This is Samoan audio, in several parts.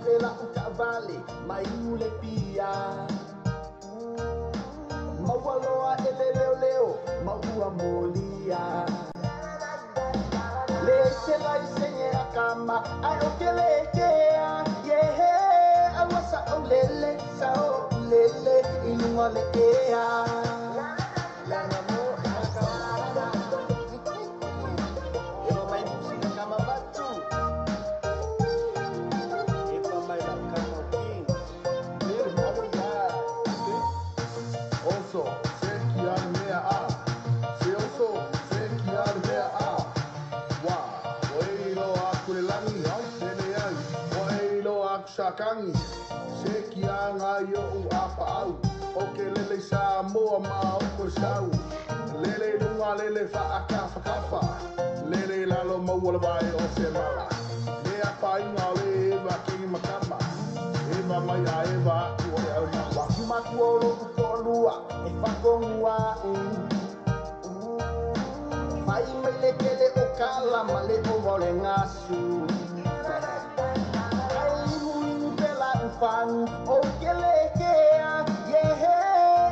lave la ukavale mai ule pia. Maualoa ele leo leo maua molia. Le sela isenye akama ai okelekea yehe awasa aulele sao lele ilunga le ea. Sakangi, se kia ngai o apa au, o ke lele sa moa ma o ko sau, lele lunga lele fa akafa kafa, lele lalo maua vai o se mala, le apa inga le eva kingi makama, eva mai a eva aku o le au maua. Wakimaku o lo kukolua, e whakongua u. Whai mai le kele o kala ma le o wale ngasu. O kelekea yehe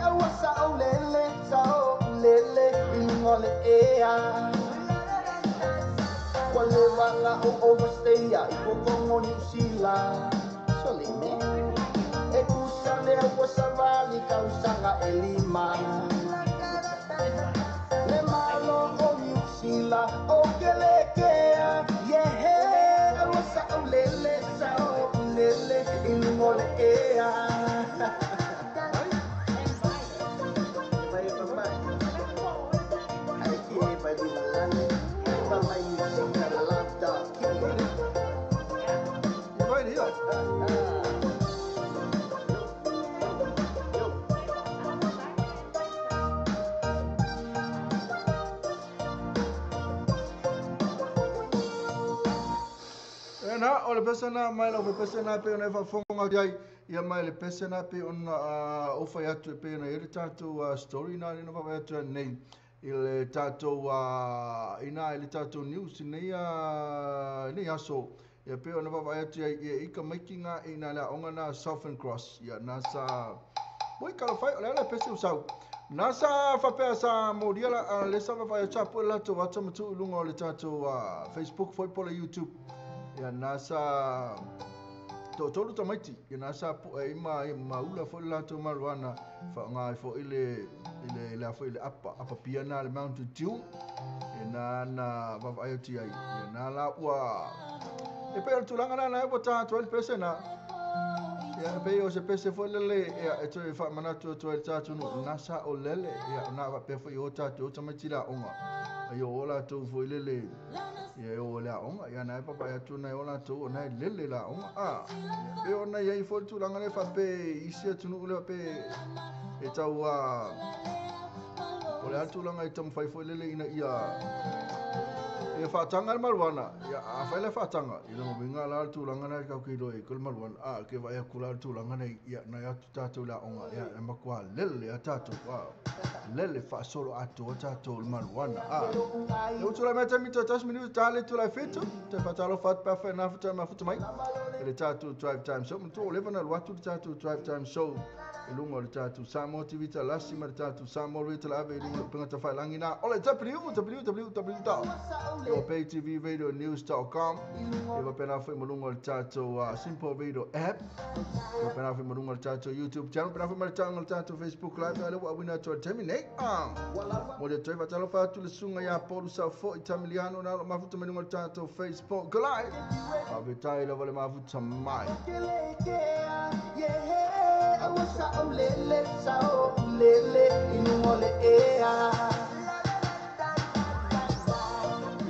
awasa aulele sao lele ilunga le ea. Kwa lewanga o overstaya i kokongo New Zealand. Solime e kusa le awasa vali kausanga elima. Le malo o New Zealand o kelekea yehe awasa aulele sao lele ilunga le ea. Na o le pese na mai lau pese na pe ona e faafofoga ai ia mai le pese na pe ona o fai atu e pe ona i le tatou story na le na vaavaai atu ai nei i le tatou ina i le tatou news nei nei aso ia pe ona vaavaai atu ai ia i ka maiki ina le aoga na Southern Cross ia na sa moi kalofai o le ala pese usau na sa faapea sa molia la le sa vaavaai atu a po le latou ata ma tuu i luga o le tatou Facebook foi po le YouTube. Ia nasa to'atolu tamaiti ia nasa pu'e ai ma maula fo'i le latou maluana fa'aaogā ai fo'i le le a fo'i le apa apa pia na le Mountain Dew ia na na vaavaai atu ai ia na la ua e pei o le tulaga lana e ua taga atu ai le pese na ia pei o se pese fo'i lele ia e toe fa'amanatu atu ai le tatou nu'u na sa o lele ia ona fa'apea fo'i o tatou tamaiti le a'oga ai o latou fo'i lele ia o le aoga ia na e papaai atu nai o latou ona e lele le aoga a e ona iai foi le tulaga le faape isi atunuu le faape e tau o le a tulaga e taumafai foi lele ina ia ia faataga le maluana ia afai le faataga i lona uiga la le tulaga na tatou te iloa ai ko le maluana a ke vaai atu la le tulaga nei ia nai atu tatou le aoga ia e matua lele a tatou lele faasolo atoa tatou le maluana a e utulai mai taimi toatasi minute ta le tulai fitu te faatalofa atu pe afai na futa mafuta mai i le tatou Drive Time Show manatua ua leva ona alu atu le tatou Drive Time Show i luga o le tatou Samoa TV Talasi ma le tatou Samoa Radio Talaave i luga o le upega tafailagi na o le www.paytvradionews.com e faapena foi ma luga o le tatou Simple Radio app e faapena foi ma luga o le tatou YouTube channel faapena foi ma le taga o le tatou Facebook Live ale ua auina atu ai le taimi nei mo le toe faatalofa atu le susuga iā Polu Saufo'i Tamiliano na lo mafuta mai luga o le tatou Facebook Live faafetai lava le mafuta mai.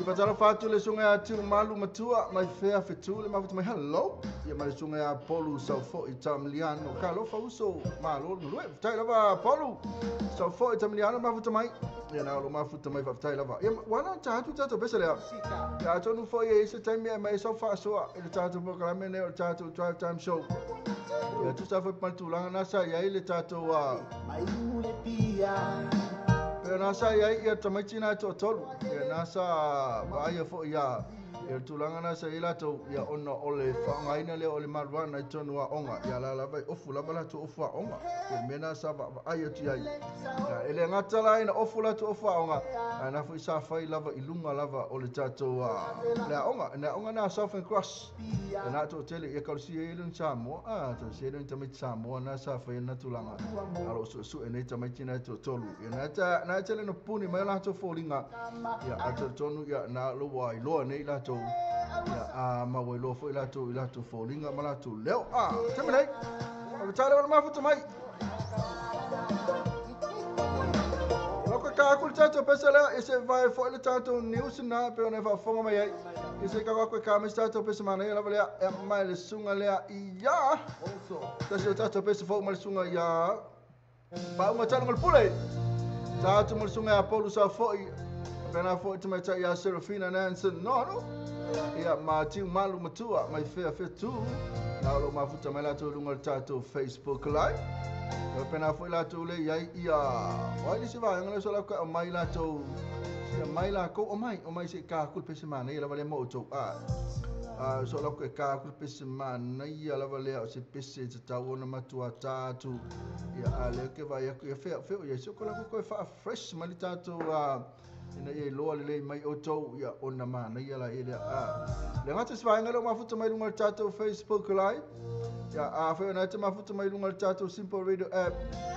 I faatalofa atu le susuga iā Tiumalu Matua mai fea fetu le mafuta mai hello ia ma le susuga iā Polu Saufo'i Tamiliano kalofa uso malo le galue faafetai lava Polu Saufo'i Tamiliano mafuta mai ia na o lo mafuta mai faafetai lava ia ua na ta atu tatou pese lea ia atonu foi e se taimi e mai sau faasoa i le tatou polokalame nei o le tatou Drive Time Show ia tusa foi ma le tulaga na sa iai le tatou pe na sa iai ia tamaiti na e to'atolu ia na sa vaaia fo'i ia Ia le tulaga na sa i ai latou, ia ona o le faaaogaina lea o le marijuana i totonu o aoga, ia la lava e ofu lava latou ofu aoga. Ia le mea na sa vaavaai atu i ai. Ia, e le gata la ina ofu latou ofu aoga, ae na foi sa fai lava i luga lava o le tatou le aoga. Le aoga na Southern Cross. Ia na toatele, ia kausia ai le Samoa, tausia ai le tamaiti Samoa na sa fai na tulaga. A lo suesue nei tamaiti na e toatolu. Ia na ta na tele no puni mai latou foliga. Ia a talitonu ia na lo ua iloa nei latou. Ia a ma ua iloa foi latou i latou foliga ma latou leo. Taimi nei. Faafetai lava le mafuta mai. Loko ka aku le tatou pese lea, e se vae foi le tatou news na pe ona e faafofoga mai ai. E se ka aku e ka mai se tatou pese manaia lava lea, e mai le suga lea ia. Tasi o tatou pese fou mai le suga ia. Paauga talo ma le pule. Tatou ma le suga ia Paulu sa foi. Pena foi te mai ia Serafina Nansen Nono. Ia ma tiu malu matua mai fea fetu. Na o lo mafuta mai latou i luga o le tatou Facebook Live. Ia pena foi latou le iai ia. O ai le se vaega le so la ka mai latou. Ia mai lakou o mai se ka ku pese manaia lava le mo outou. So la ka ka ku pese manaia lava le o se pese te tau ona matua tatu. Ia a le ke vai aku ia fea fea ia so ko la ko fa fresh mai le tatou ina ia iloa lelei mai outou ia ona manaia la ia lea. Le gata se vaega lea o mafuta mai luga o le tatou Facebook Live. Ia a fai ona te mafuta mai luga o le tatou Simple Radio app.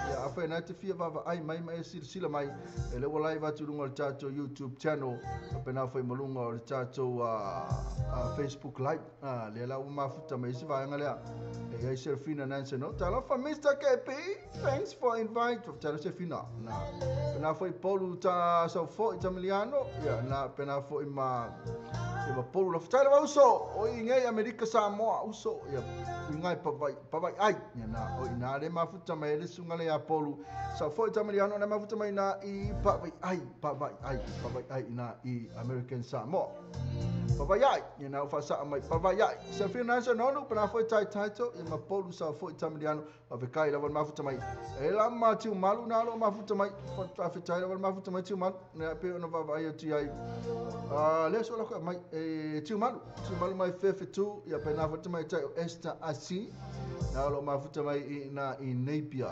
Ia a fai ona te fia vaavaai mai ma e silasila mai e le ua live atu luga o le tatou YouTube channel. A pena foi ma luga o le tatou Facebook Live. Lea la ua mafuta mai se vaega lea. E iai Serafina Nansen. No, talofa Mr. KP. Thanks for invite. Talo Serafina. Na. Pena foi Paulu ta sau foi Tamiliano. Ia na pena foi ma ia ma Paulu la fatai lava uso. O i ngai Amerika Samoa uso. Ia i ngai pavai pavai ai. Ia na o ina le mafuta mai le sunga le ia Paulu. Sau foi Tamiliano na mafuta mai na i pavai ai pavai ai pavai ai na i American Samoa. Pavai ai. Ia na o whasaa mai pavai ai. Serafina Nansen Nono pena foi tai taito. Ia ma Paulu sau foi Tamiliano. Faafetai lava le mafuta mai. E la ma tiu malu na lo mafuta mai. Faafetai lava le mafuta mai tiu malu. Na pe ona vaavaai atu i ai. Lea so la koe mai e tiu malu. Tiu malu mai fefe tu. Ia pe na futa mai tai o Esther Asi. Na lo mafuta mai i na i Napier.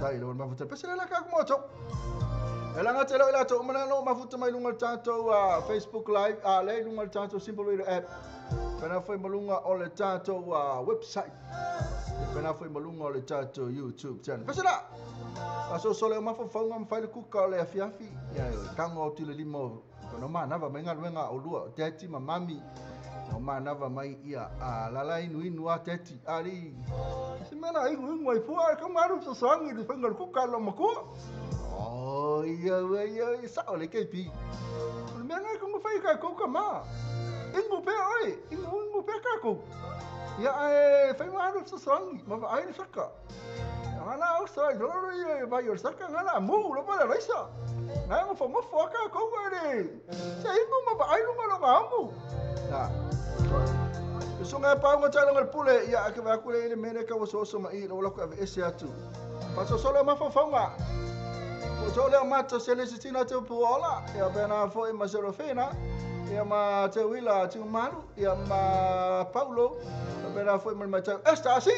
Tai lava le mafuta. Pese le la ka mo tau. E la ngate lo ila to umana lo mafuta mai lunga le tatou Facebook Live, le lunga le tatou Simple Radio app. Pena foi malunga o le tatou website. Pena foi malunga o le tatou YouTube channel. Pese la. Aso sole o mafaufauga ma fai le kuka o le afiafi. Ia tango o tile lima o no manava mai galuega o lua teti ma mami. O manava mai ia a lala inu inu a teti ali. Se mena inu inu ai fua ka maru so sangi le fanga le kuka lo makua. Oh, ia ia sa o le KP. O le mea ngai ko fai ka ko ka ma. Ingu pe oi, ingu ingu pe ka ko. Ia e fai maru so sangi, ma ai le saka. Ngana o sa ro ro ia vai o saka ngana mu lo pa la raisa. Ngai mo fo mo fo ka ko le. Se ingu ma ai lu ma lo ma mu. Na. So ngai pa ngo talo ngal pule ia ke va ku le le mene ka wo so so ma i lo ko ese atu. Pa so solo ma fo fo O tō leo mata se le sitina te puola, ia pena foi ma Serafina, ia ma te wila te umalu, ia ma Paulo, ia pena foi ma matau Esther Asi!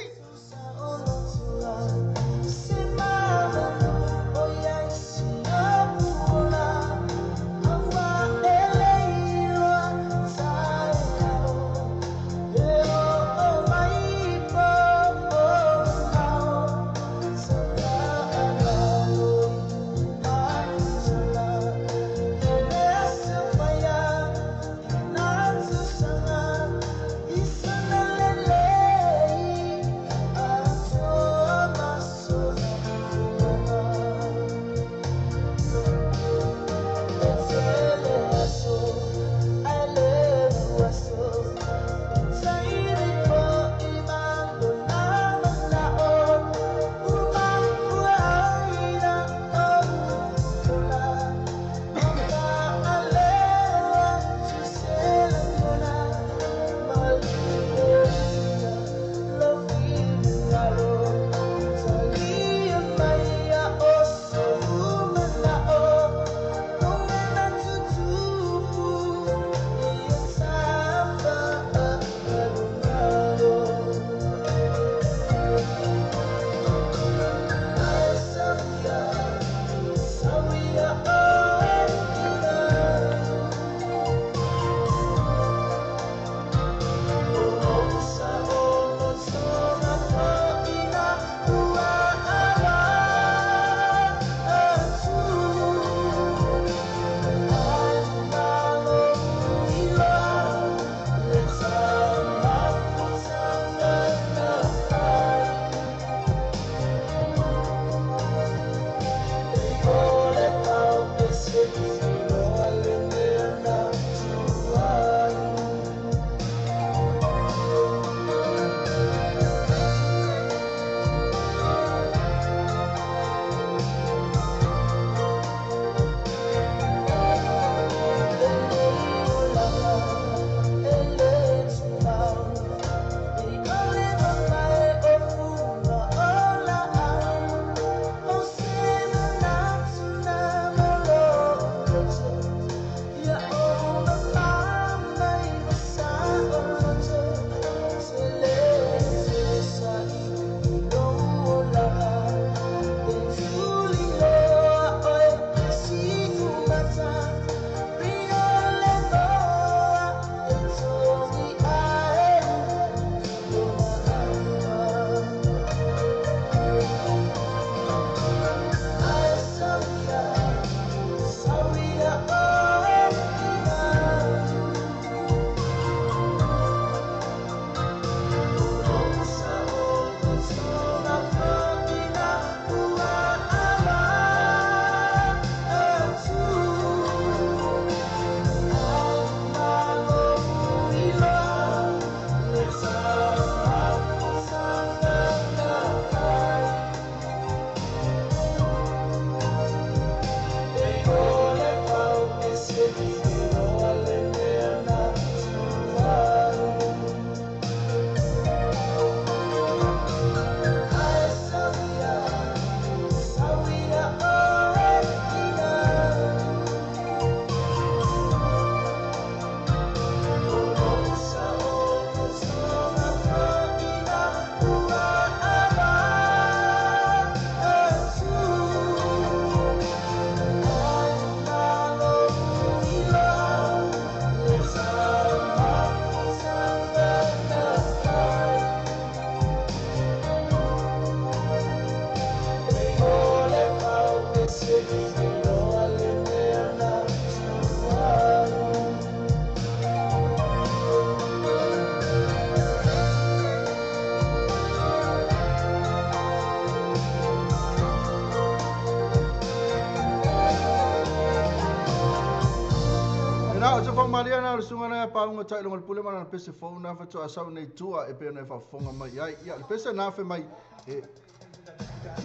Faumalia na o le susuga lena pauga tai luga o le pule ma lana pese fou na faatoa sau nei tua e pei ona e faafofoga mai ai. Ia, le pese na fai mai e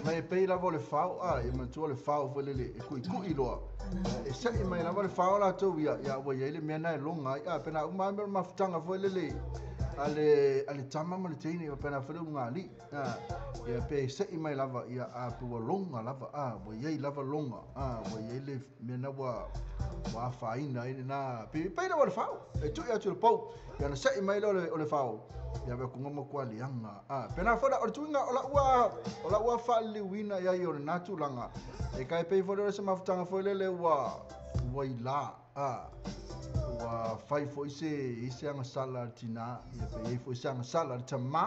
mai e pei lava o le fao, a e manatua le fao foi lele e kuikui loa. E se'i mai lava le fao latou ia, ia ua i ai le mea na e loga ai. A pe na uma ai mea o le mafutaga foi lele a le a le tama ma le teine pe na foi le ulugalii. A ia pe se'i mai lava ia a pe ua loga lava a ua i ai lava loga a ua i ai le mea na ua ua afaina ai lena pe pei lava o le fao e tui atu i le pou ia ona se'i mai lea o le fao ia ave atu matua leaga a pe na foi o le tuiga o lau o lau ua faaliliuina i ai o lena tulaga e kai pei foi lea o se mafutaga foi lele ua ua ilā a ua fai foi se i se agasala a le tinā ia pe i ai foi se agasala a le tamā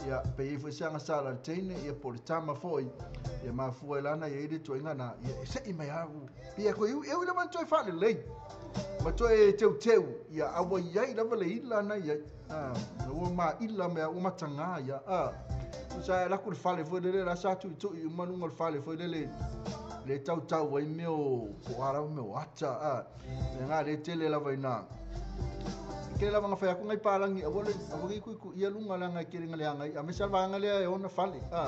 ia pe i ai foi se agasala a le teine ia po o le tama foi ia mafua ai lana i ai le tuaiga na ia e se'i mai au ia koe e ui lava toe faalelei ma toe teuteu ia a ua i ai lava le ila na i ai a ua maila mea ua matagā ia a sa e laku le fale foi lele la sa tuitui uma luga o le fale foi lele le tautau ai mea o po o a lava mea o ata a e ngā le tele lava ina ke lava nga fai aku ngai palangi aua le aua le kuiku ia lunga la ngai kele ngale ngai a mesa vanga le e ona fale a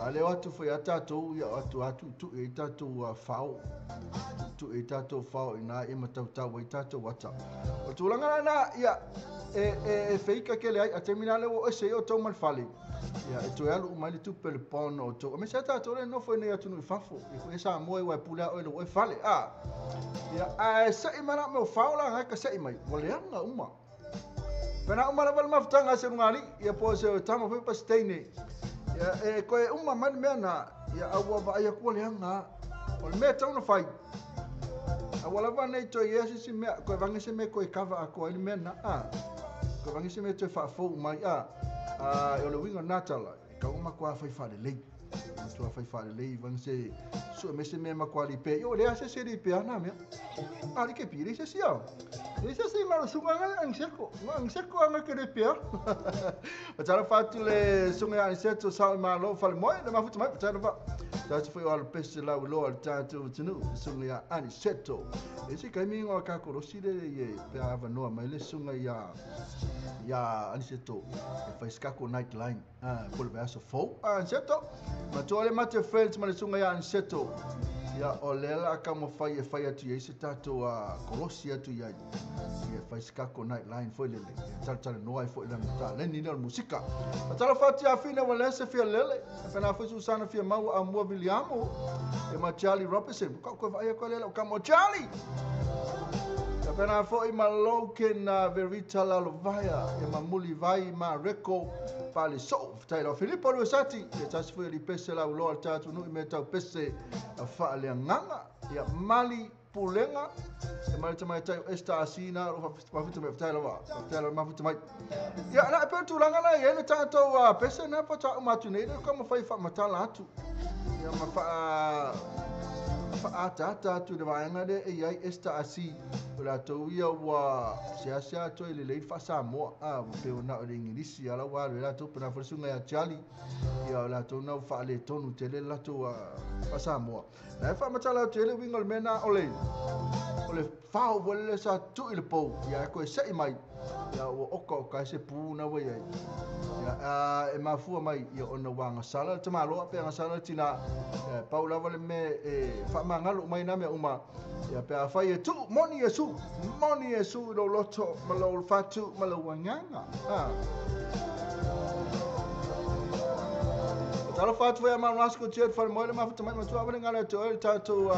a le atu foi a tatou ia atu atu tu e tatou a fao tu e tatou fao ina e matautau ai tatou ata o tulaga na ia e e e feika kele ai a terminal le o ese o tau mal fale ia e toe alu uma ai le tupe le pono o tou. Aemaise lava tatou lea e nofo i nei atunuu i fafo. Ia foi e Samoa e ua e pule a oe i lou oe fale. A, ia, ae se'i mai la mea o fao la ngai ka se'i mai. Ua leaga uma. Pena uma lava le mafutaga a se lugalii, ia po o se tama foi pa se teine. Ia, e koe uma mai le mea na, ia, a ua vaai atu ua leaga. O le mea e tatau ona fai, aua lava nei toe i ai se isi mea, koe vage se mea koe kava atoa ai le mea na, a. Koe vage se mea toe faafou mai, a. A, o le uiga o lena tala, e tatau ona matua fai faalelei. Matua fai faalelei, vage se sue mai se mea matua lipea. Io, lea se se lipea na mea. A, like pi, le se si au. Le se si ma sunga nga ang seko. Nga ang seko anga ke le pea. O tala fatu le sunga ang seto sa ma lo fale moe, le mafuta mai, tala fa. Tasi foi o alo pese lau loa le tātou atunuu, susuga ia Aniseto. E se kaimi ingoa ka kolosi le ie pe a avanoa mai le susuga ia ia Aniseto e fai se kako night line a po le vaiaso fou. A Aniseto, matua le mate friends ma le susuga ia Aniseto. Ia o lea la ka mawhai e fai atu i ai se tātou a kolosi atu i ai. Ia fai se kako night line foi lele. Ia tala tala noa ai foi lana taleni lea o le musika. A tala fati a fina wa lese fia lele. E pena foi Susana fia maua a mua Viliamo. E ma Charlie Robertson. Ka koe vaai koe lele o ka mo Charlie. E pena foi ma Logan Verita Lalovaia. E ma Muli Vai ma Reko Fale So. Fatai lau Filipo Luasati. E tasi foi li pese lau loa le tātou nui me tau pese a faaleagaga. Ia mali pulega e mali tamaitai o Esther Asina o mafuta mai fatai lava fatai lava mafuta mai. Ia na e pei o tulaga la i ai le tatou pese na faatoa uma atu nei le ka mafai faamatala atu. Ia ma faa faaataata atu i le vaega lea e i ai Esther Asi o latou ia ua seasea atu ai lelei le faasamoa a ua pei ona o le Igilisi a la ua alu ai latou pena foi le susuga ia Charlie ia o latou na ua faaletonu tele le latou faasamoa. Na e faamatala atu ai le uiga o le mea na o le o le fao foi lele sa tui le pou ia e koe se'i mai ia ua oka oka ai se pū na ua i ai. Ia a e mafua mai ia ona ua agasala le tamaloa pe agasala le tinā ia pau lava le mea e faamagalo uma ai nā mea uma ia pe afai e tuu moni Iesu moni Iesu i lou loto ma lou fatu ma lou agaga. A Talofa atu foi a Mount Rascal Jet fale moe le mafuta mai matua avane ngale atu oe le tatou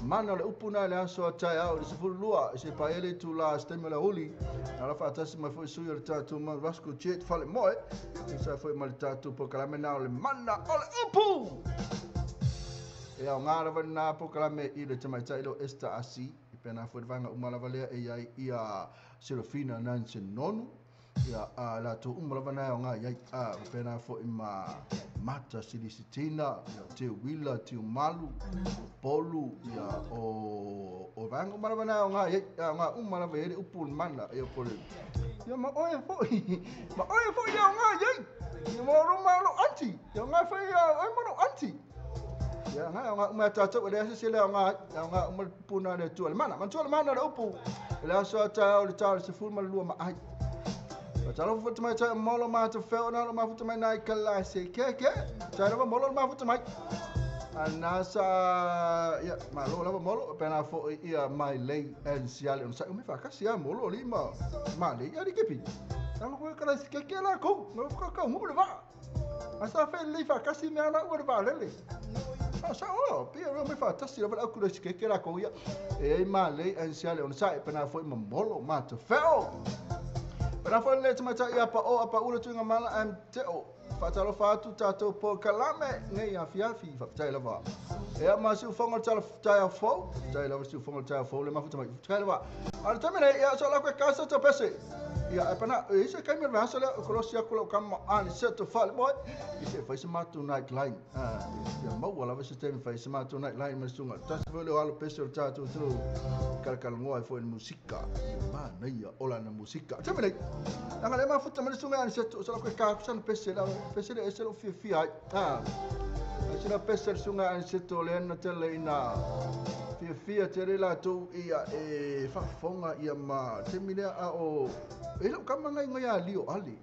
mana o le upu na i le aso a taeao i le 12 i se paia le itula se taimi o le aoauli. Na ala faatasi mai foi sui o le tatou Mount Rascal Jet fale moe tusa foi ma le tatou polokalame na o le mana o le upu. E aoga lava lena polokalame i le tamaitai leo Esther Asi i pena foi le vaega uma lava lea e i ai ia Serafina Nansen Nonu ia a latou uma lava na e aoga i ai a faapena foi ma Mata Silisitina ia Teuila Tiumalu Polu ia o o vaega uma lava na e aoga i ai e aoga uma lava i ai le upu o le mana ia po o le ia ma oe foi ma oe foi e aoga i ai ia ma lou ma lou aunty e aoga foi ia oe ma lou aunty. Ia nga nga uma tātou le asa se le nga nga uma puna le tua le mana. Matua le mana le upu. Le aso ta o le tau se fulu ma lua ma ai. Talo futa mai tai molo ma te feo na ma futa mai nai kala se ke ke. Tai lava molo ma futa mai. Anasa ia ma lo lava molo pena fo ia mai lei en siale on sa me fa ka sia molo li ma ma lei ari ke pi. Talo ko kala se ke ke la ko. No ka ka mu le va. Asa fe lei fa ka si me ana u le va lele. Sa o pi ro me fa tasi lava aku le se ke ke la ko ia. E ma lei en siale on sa pena fo ma molo ma te feo. Pena fo le tamatai ia pa o apa ula tuinga mala am te o. Whatalo whātu tātou po kalame nei a fiafi whaptai lava. Ea ma si ufonga tala taia fou, tai lava si ufonga taia fou le mafuta mai tai lava. A le taimi nei, ia so la koe kasa tau pese. Ia e pana, e ise kai mea vasa lea, kolosi aku lau kama ani se te whale boy. I se whai se mātou night line. Ia maua lava se taimi whai se mātou night line ma sunga. Tasi foi leo alo pese o tātou tū. Kalakalangoa e foi ni musika. Ma neia ola na musika. Taimi nei, nanga le mafuta mai sunga ani se tu, so la koe kakusana pese la. Pese le ese lo fia ai. Ese la pese sunga ani se to le na tele ina fia te le la tu ia e whafonga ia ma te mine a o e lau kama ngai ngai a lio ali.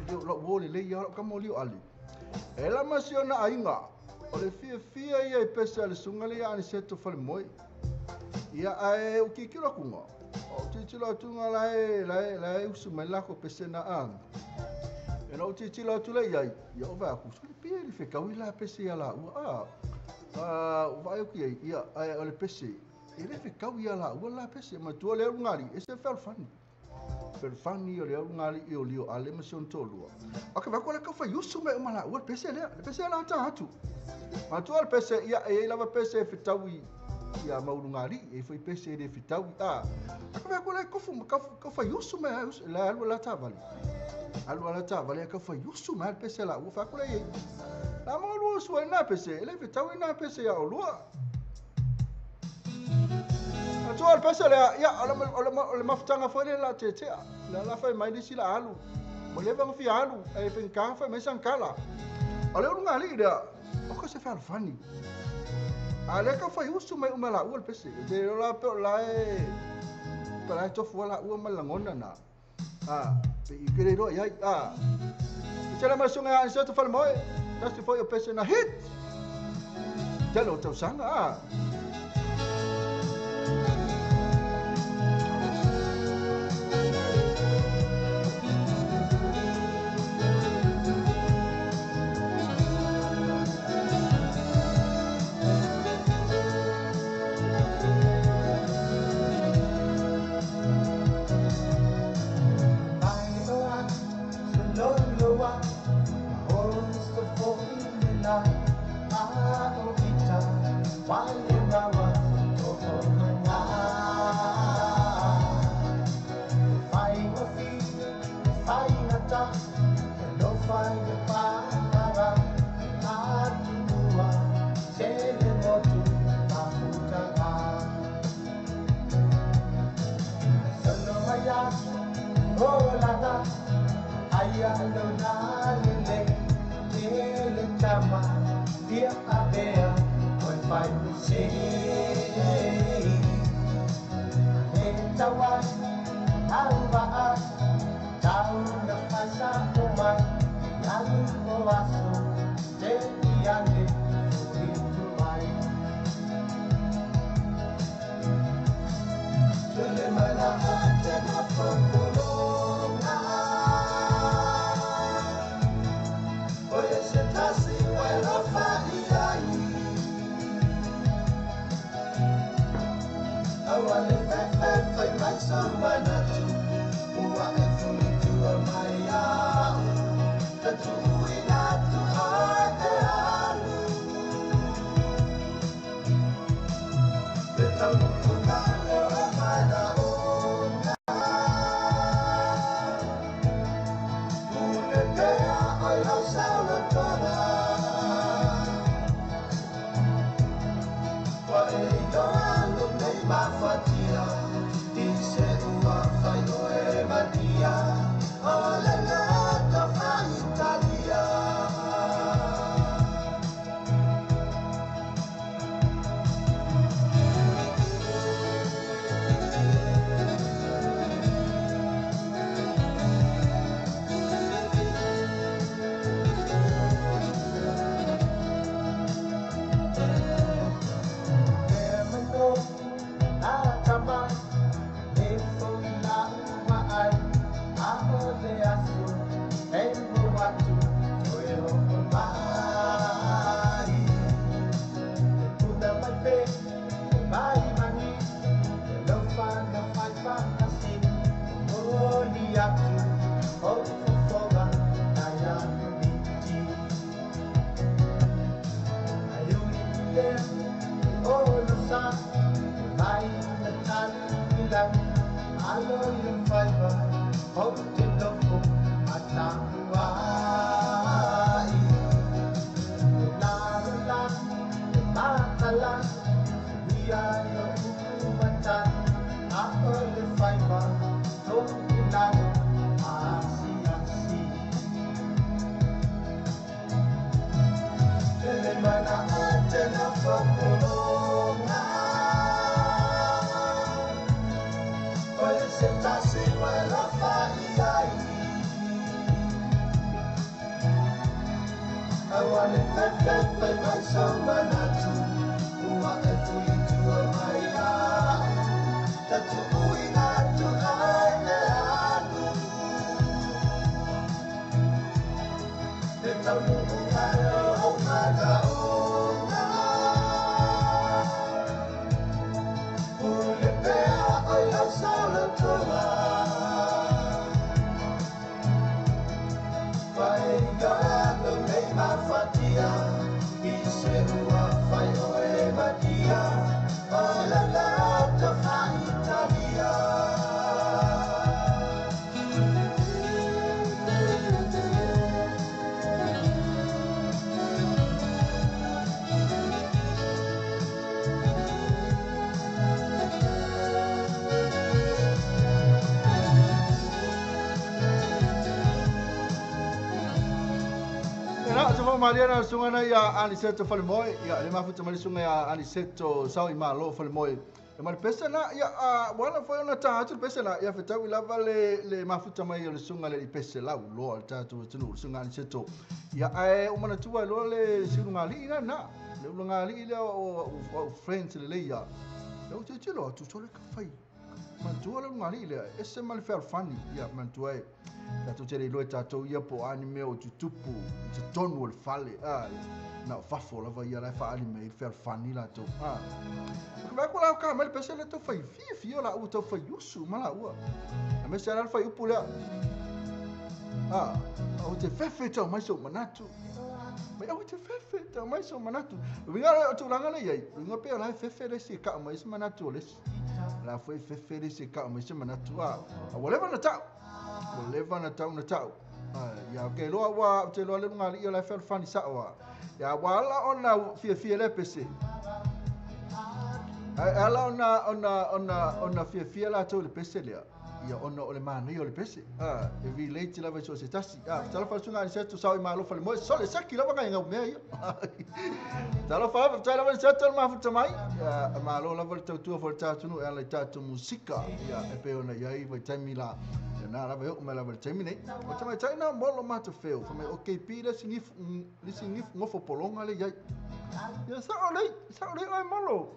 Lio lau wole le ia lau kama lio ali. E la masiona ainga o le fia ia i pese ale sunga le ia ani se to whale moi. Ia ae o kikiro kunga. O titilo atunga lae usu mai lako pese na a. E nau titilo atu le iai, ia o vai aku, suli pia li whekau i la pese ia la ua a. O vai oki ai, ia ae o le pese, e le whekau ia la ua la pese, ma tua le aru e se felfani. Felfani o le aru ngali i o lio ale ma se on tōlua. Ake vai koe le kau whai me o ma la ua le pese lea, le pese la tā atu. Ma tua le pese, ia e lava pese e whitaui ia maulungali, e foi pese e le whitaui a. Ake vai koe le kofu, kau whai usu me la alu la tā vale. Alu ala tā vale ka whai usu mai pese la ua whakule i. La maulu usu ai nā pese, ele whitau i nā pese ia o lua. Atua le pese lea, ia, o le mafutanga foi le la te tea. La la whai mai nisi la alu. Mo le wanga fi alu, e whenka whai mai sankala. O le urunga li lea, o ka se whalfani. A le ka whai usu mai uma la ua le pese. Te la pe o la e, pe la e tofu la ua mai langona nā. Pe i kere roa iai, Se la masunga a se te whale moe, tasi foi o pese na hit. Tele o tausanga, Mariana sunga na ia Aniceto Falemoe ia le mafuta mai sunga ia Aniceto sau i malo Falemoe e ma pesa na ia wala foi ona ta atu pesa na ia fetau i lava le mafuta mai o le sunga le pesa la ulo al ta tu tunu sunga Aniceto ia ae o mana tua lo le sunga li na na le lunga li le o friends le le ia o te te lo tu sole ka fai mantua le lunga li le ese mal fer funny ia mantua e tatou te le tatou ia po anime o tutupu te tonu o le fale a na fafo lava ia la fa anime i fer funny la to a o ka la ka mai pese le to fai fi fi o la u to fai usu ma la ua a me se la fai upu le a o te fefe to mai so manatu mai o te fefe to mai so manatu winga o tulaga le iai winga pe la fefe le se ka mai se manatu le la foi fefe le se ka mai se manatu a whatever na tau leva na tau na tau ia ke loa wa te loa le lunga ia la fel fani sa wa ia wala ona fia fia le pese ala ona ona ona ona fia fia la to le pese le ia ona o le mani o le pese a e vi late la so se tasi a tala fa sunga ni seto sa i malo fa le mo so le saki la va ngai me ia tala fa tala fa seto ma fu tamai ia malo la va tau tu fa ta tu no ala ta tu musika ia e pe ona ia i vai taimi la na la vai o me la vai taimi nei o tamai tai na molo ma te feo fa mai okay pi le singif le singif ngofo polonga le ia ia sa o le ai molo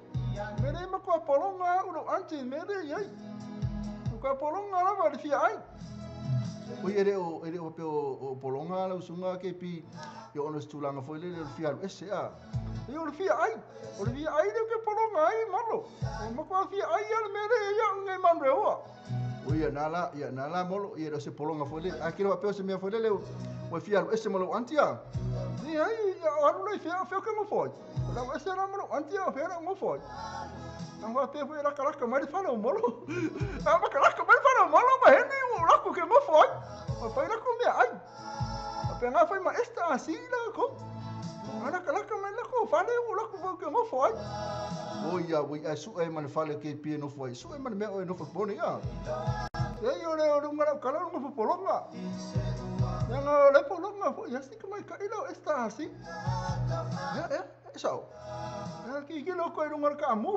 me le ma ko polonga o anti me le ia ka polonga la va fia ai o ere o pe o polonga la usunga ke pi yo ono stulanga foi le fia ese a yo le fia ai o le fia ai le ke polonga ai malo o ma ko fia ai al mere ya ngai manre o o ia na la molo ia se polonga foi le aquilo pe se me foi le o fia ese malo antia ni ai o le fia fia que mo foi la ese la malo antia fia mo foi não vai ter foi la mai fala o molo a ma caraca mai fala o molo mas ele o laco que mo foi foi la come ai a pegar foi ma esta assim la com ana caraca mai la com fala o laco que mo foi oi a oi a su e man fala que pie no foi su e man me no foi bom ya e eu le o ngara cala no foi polonga ya no le polonga foi assim que mai caído esta assim é eso que que loco era un arcamu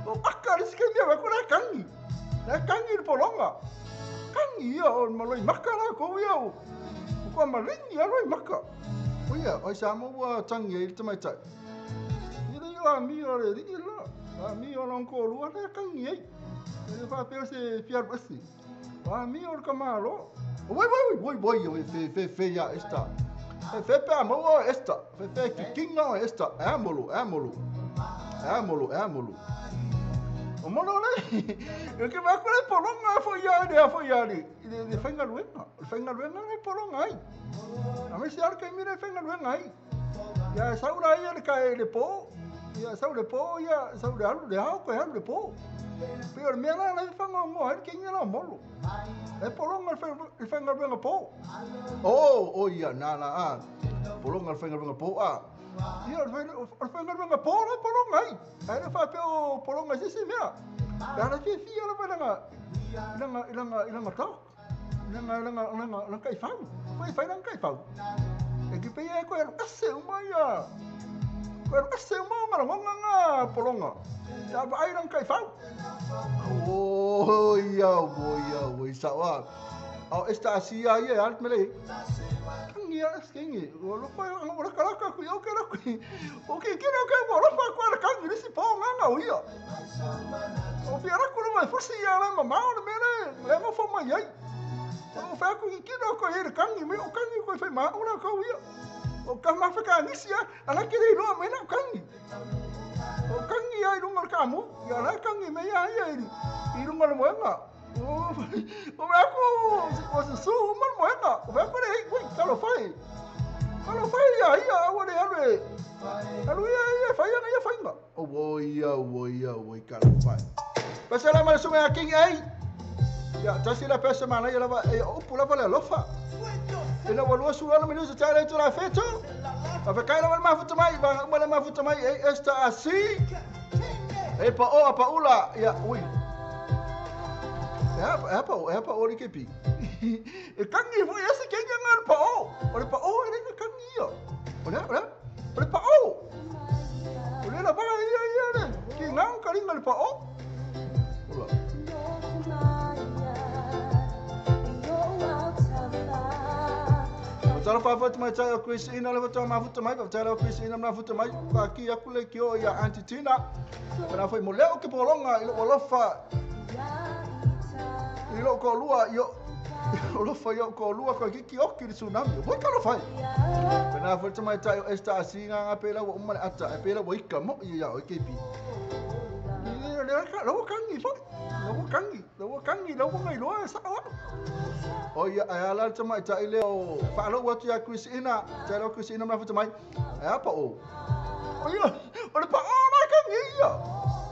o acá es que me va con la cangi la polonga cangi o malo y máscara como yo o malingi lo y máscara oye hoy se llama tangi el tema está y le digo a mí le digo a mí o no con la cangi le va a pedir se fiar así a mí o camalo voy voy voy voy fe fe fe ya está fe pe amo esta fe fe kikinga esta amolo amolo amolo amolo o molo le eu que vai com a polonga foi ali de fenga luenga le polonga ai a me se ar que mira fenga luenga ai ya saura ai le cae le po Ia sau le po ia sau le alu le ao koe alu le po. Pe o le mea la lai whangaongoa ai le kenga la molo. E polonga le whaingaluega po. O ia nā la a. Polonga le whaingaluega po a. Ia o le whaingaluega po la polonga ai. Ai le whapea o polonga se se mea. Pe ala fia fia la whainga i langa i langa tau. I langa i langa langa kai fau. Fai fai langa kai fau. E ki pe ia koe alu ase uma ia. Koe alu ase uma o ngala nga polonga. Ta vai langa kai fau. O ia o ia o sa wa. O esta asia ia alt mele. Kangi ia skengi. O lo pa o la kalaka ku o ke la ku. O ke ke o ke o lo pa ku ala kangi si po nga nga o ia. O fi ara ku mai fusi ia la mama o le mele le mo fo mai ai. O fa ku ki no ko e kangi me o kangi ko fai ma o la ko ia. O ka ma fa ka nisi ia ala ke le no me na kangi. O kangi ai runga ka mu. Ia la kangi me ia ia i runga le moenga. O mea ku o se su uma le moenga. O mea ku le ui talo fai. Talo fai ia ia aua le alu e. Alu ia ia fai anga ia fainga. O ia o ia o kalo fai. Pese la mai sunga king ai. Ia tasi la pese mana ia lava e upu lava le alofa. Ina walua su ala minusa tare tu la fetu. A fa kai la mafuta mai ba uma la mafuta mai e esta asi. E pa o pa ula ia ui. E pa o le kepi. E kangi foi esse que nga pa o. O le pa o ele que kangi ia. O le o le pa o. O le la ba ia ia le. Ki nga karinga le pa o. Ola. Tala fa mai tai o Chris ina le fa mafuta mai fa o Chris ina mafuta mai pa ki aku le ki o ia Auntie Tina. Kana foi mo leo ke polonga i lo alofa. I lo ko lua yo alofa yo ko lua ko ki ki oki le tsunami. Mo ka lo fai. Kana foi mai tai o esta asinga nga pela wo uma le ata e pela wo ika mo ia o kepi. Le lo kangi foi. Lo kangi, lo kangi, lo ngai lo sa wa. O ia ala te mai tai le o whaalo watu ia Chris ina, te leo Chris ina mafuta mai. Ai pa o. O ia, o le pa o na kangi ia.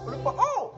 O le pa o.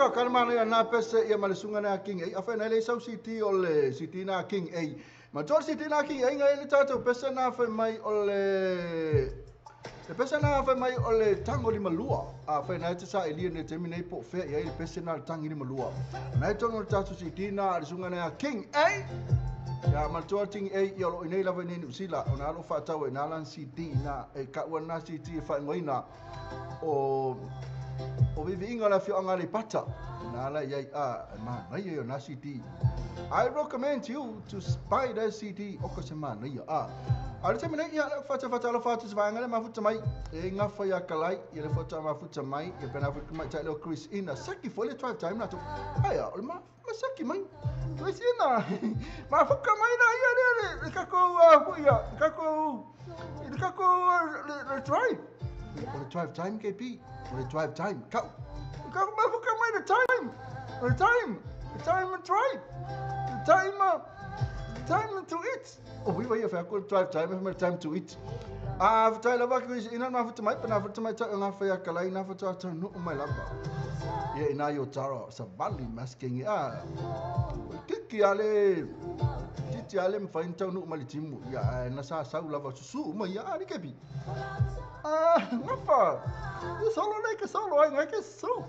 o ka mana na pese ia ma le sunga na King A. Afa na le sau CD o le CD na King A. Ma tol CD na King A ngai le tatou pese na fai mai o le le pese na fai mai o le tango lima lua. A fai na te sa elia ne temi nei po fe ia le pese na le tangi lima lua. Na tongo le tatou CD na le sunga na King A. Ia ma toa King A ia lo inei lava nei New Zealand ona alo whaatau e nā lan CD na e ka ua na CD e whaingoina o vivi inga la fio anga le pata nā la iai a ma nei o na CD. I recommend you to buy that CD o ka se ma nei a. A le temi nei ia whata whata alo whata se vaanga le mafuta mai e ngā whai a kalai ia le whata mafuta mai ia pena futa mai tai leo Chris ina saki fo le drive time na to. Aia o le ma saki mai. Chris ina ma fuka mai na ia le kako ia kako le kako le drive. O le drive time KP. O le drive time. Kau. Kako ma fuka mai le time. Le time. The time and drive. The time time to eat. O wi wai fa ko drive time ma time to eat. A fa tai lava Chris ina ma futa mai pa futa mai ta nga fa ya kalai na futa ta no mai lava. Ia ina yo taro sa vali masking a. Kiki ale titi ale mfain tau no mali timu ia na sa sa lava su ma ia ari kepi. Ah, ngafa. Solo le ke solo ai ngai ke su.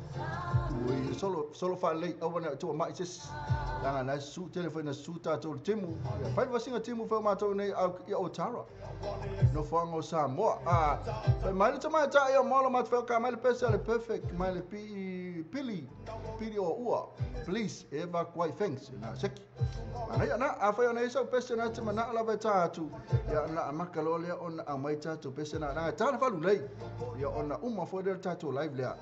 Ui solo solo fa le au na tu mai sis. Langa na su telefone su ta to timu. Ia fai vasinga timu fa ma to nei au ia o taro. No fango sa mo a fa mai le mai ta ia mo ma fa ka mai le pesa le perfect mai le pi pili pili o ua. Please evacuate things na seki. Ana na a fa na isa pesa na te mana la ta atu. Ia na makalo le ona a mai ta to pesa na na ta fa lu lei. Ia ona uma fo le ta to live le. A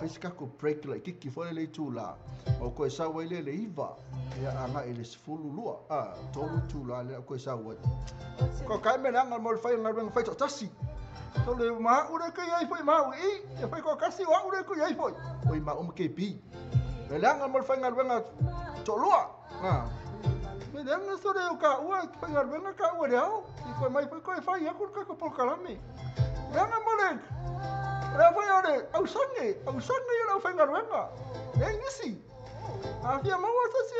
fa ka ko break le kiki fo le tu la. O ko sa wai le le iva. Ia anga ele sfulu lua. A tolu tu la le ko sa wai. Ko kai me nanga mo fai nga fai to tasi. To le ma ure ko ia foi ma i. E fai ko kasi wa ure ko ia foi. Oi ma o KP. Le langa mo fai nga to lua. Ah. Me langa so le ka ua fai nga ka ua le au. I ko mai foi ko fai ia ko ka po kalame. Langa mo le. Le fai ore au sange ia fai nga nga. E nisi. A fia maua sa se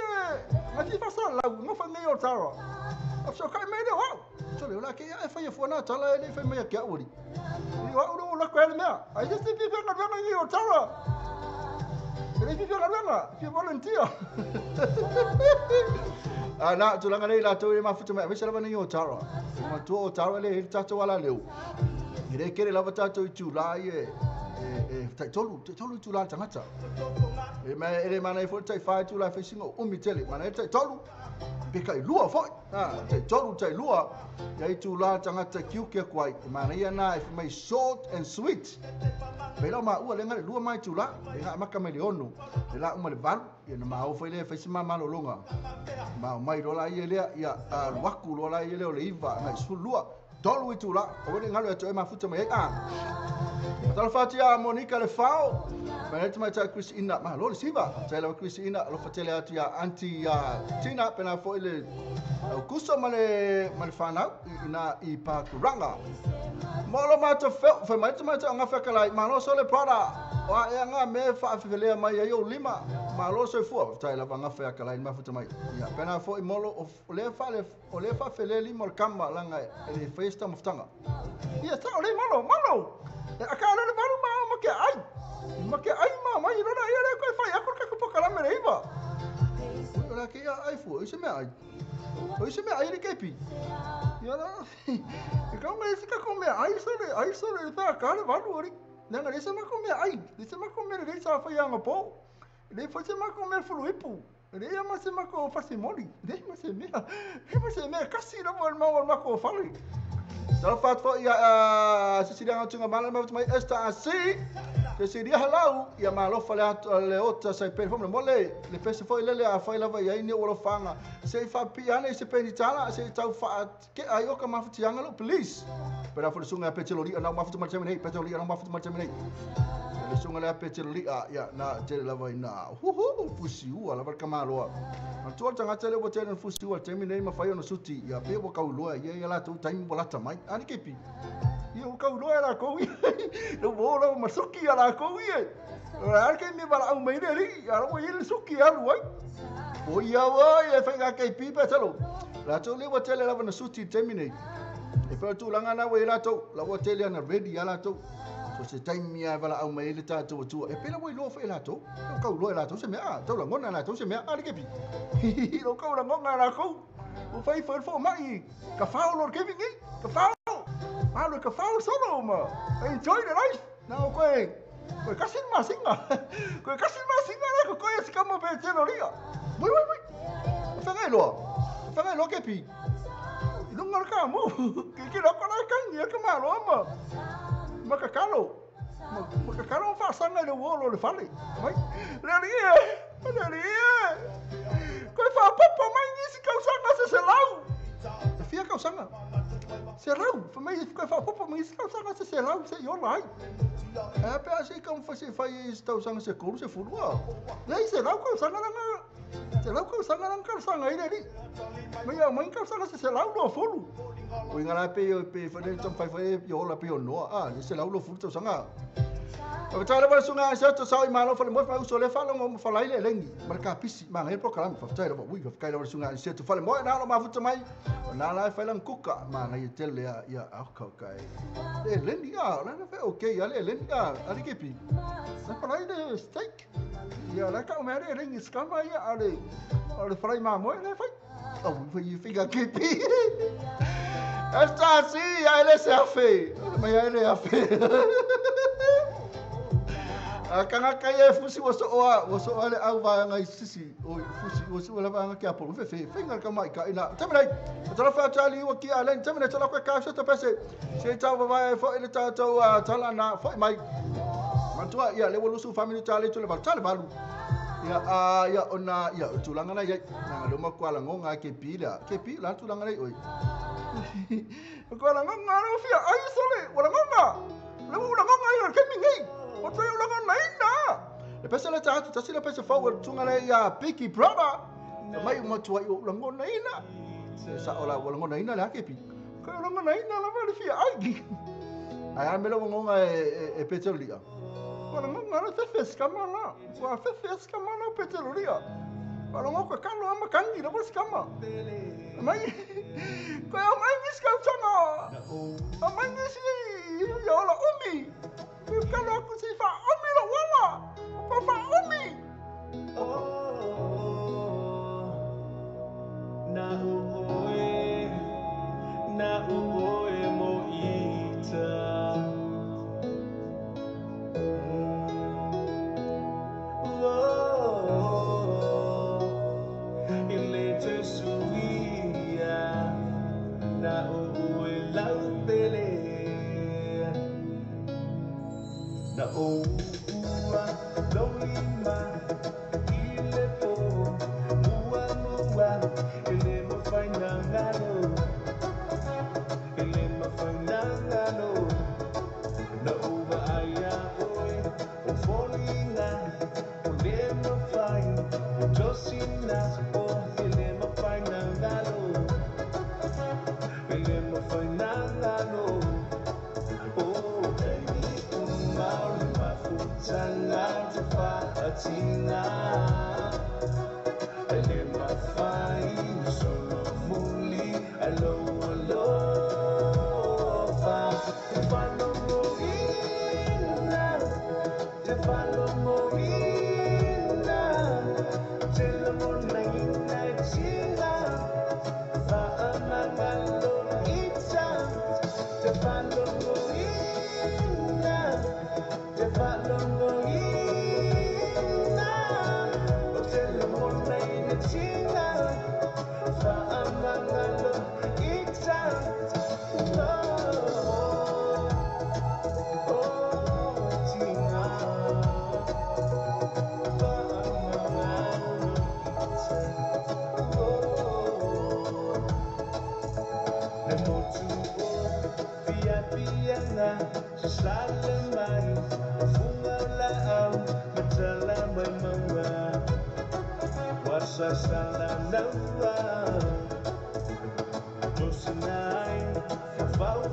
a fi fa sa la no fa nei o tara. A so kai me le wa. So le la ke ia fai fo na tala le fai mai ke uri. I wa uru la ko le mea. Ai se fi fa nga nga o tara. Le fi fa nga nga fi volunteer. A na tu langa nei la tu ma futu mai se la nei o tara. Ma tu o tara le tato ala leu. Ire kere lava tato i tu la ie. E tai tolu tu la tangata. E mai ele mana i fo tai fai tu la fisingo umi tele mana tai tolu. Pe kai lua foi. Ah, tai tolu tai lua. Ia i tu la tangata kiu ke kwai. Mana ia na e mai short and sweet. Pe la ma ua lenga le lua mai tu la. E nga maka mai le ono. Le la uma le valu. Ia na ma o foi le fai sima malo longa. Ma mai rola ia lea ia a waku rola ia le o le iva ngai su lua. Tolu i tu la. O le ngalo e to e mafuta mai a. Talafati a Monica le fao. Mai te mai tai Chris ina ma lo le siva. Tai la Chris ina lo fatele atu ia anti Tina pena fo ile au kuso male male whanau ina i Pakuranga. Molo mata fel fa mai te mai te anga whakalai malo so le para. Wa e anga me whaafefelea mai ai o lima. Malo so fua tai la anga whakalai mafuta mai. Ia pena fo i molo o le fa le o le fa fele lima o kama langa e festa muftanga. Ia ta o le malo malo. A ka le valu ma ma ke ai. Ma ke ai ma mai rona ia le ko fai aku ka ko kala me reiva. Ora ke ia ai fu, ise me ai. O ise me ai le kepi. Ia la. E ka me se ka ko me ai so le fa ka le valu ori. Nanga le se ma ko me ai, le se ma ko me le sa fa ia ngapo. Le fa se ma ko me fulu ipu. Le ia ma se ma ko fa se moli. Le ma se me. Le ma se me kasi la mo ma ko fa le. Talafat fo ia Cecilia ngatunga mala ma mai esta asi. Cecilia halau ia malo fa le ota sai pe fo mo le le pese fo ile le a fa lava ia ni o fanga. Se fa piane se pe tala se tau fa ke ai o ka mafutianga lo please. Pero fo sunga pe telo li na mafutu ma teme nei pe telo li na mafutu ma teme nei. Le sunga le pe telo li a ia na tele lava ina. Hu hu fusi u ala ka maloa. Ma tu tanga tele bo tele fusi u teme nei ma fa yo no suti ia pe bo kauloa ia ia la tu time bolata mai. mai a le kepi ia o kau loa la ko ia lo wo lo ma suki a la ko ia o la ke mi bala au mai le ri a lo ia le suki alu ai o ia wa ia fai ga kepi pa talo la to le wa tele la na suti terminate e pa tu langa na we la to la wa tele ana ready ala to so se taimi a vala au mai le tātou atua e pela ua iloa foʻi latou o kauloa e latou se mea a taulagona latou se mea a le kepi lo kaulagoga lakou ua faifai le foʻomaʻi ka fao lo le kepi nei ka fao alo ka fao solo ma enjoy the life na o koe koe kasi le masiga koe kasi le masiga le kokoe se kama pe telo lia wai wai wai fegai loa fegai loa kepi i luga o le kamu ke loko la kangi e ka maloa ma makakalo makakalo faasaga i le uolo o le fale mai le alii e le alii e koe faapopo mai nisi kausaga se selau e fia kausaga selau famai koe faapopo mai nisi kausaga se selau seʻi ola ai e pe a sei kaumafai se fai se tausaga se kolu se fulu a leai selau kausaga laga selau kausaga laga talosaga ai le alii mai au mai kausaga se selau lua fulu o inga la pe pe fa le tamfai fai yo la pe no a le selau lua fulu tausaga o tala ba sunga sa to sa i malo fa le mo fa uso le fa lo mo fa lai le lengi mar ka pisi ma ngai program fa tala ba ui fa kai la sunga sa to fa le mo na lo ma futa mai na la fa lang kuka ma ngai tele ya ya a ka kai le lengi a la fa okay ya le lengi a ali ke pi na fa lai le steak ya la ka me le lengi skama ya ale ale fa lai ma mo le fa o fa i figa ke pi Esta sí, ya ele se afe. Ma ya ele afe. A kanga kai e fusi wo so oa le au vaanga i sisi o fusi wo so la vaanga ke apo fe fe fe ka mai ka ina temene tala fa tali wa ki alen temene tala ka ka se te pese se ta va e fo ile ta to tala na fo mai mantua ia le wo su family tali to le ba tali balu ia a ia ona ia tulanga na ia na lo makwala ngonga ke pila tulanga nei oi ko la ngonga ro fia ai sole wala ngonga le wala ngonga ia ke mi nei o te wala ngonga ina le pese le tatu tasi le pese forward tunga le ia Picky Brother mai matua ia wala ngonga ina sa ola wala ngonga ina le ke pi ko wala ngonga ina la le fia ai ai a me lo ngonga e petelia wala ngonga le fefes kama la wa fefes kama la petelia wala ngonga ka lo ama kangi la was kama mai ko au mai nisi kausaga au mai nisi ia ola umi ka lo aku si faaomi lou ola pa faaomi na oe mo ita na o ua lolima ile po mua mua ele mo fainangalo ele mo fainangalo na uva aia oi o folinga o le mo fai o josina o ele mo fainangalo ele mo fainangalo Tina, ele mafai solo muli alo alo fa te falo moina te falo moina te lo moina tina fa amangalo ita te falo moina te falo moina Sasalanawa Josinai Fau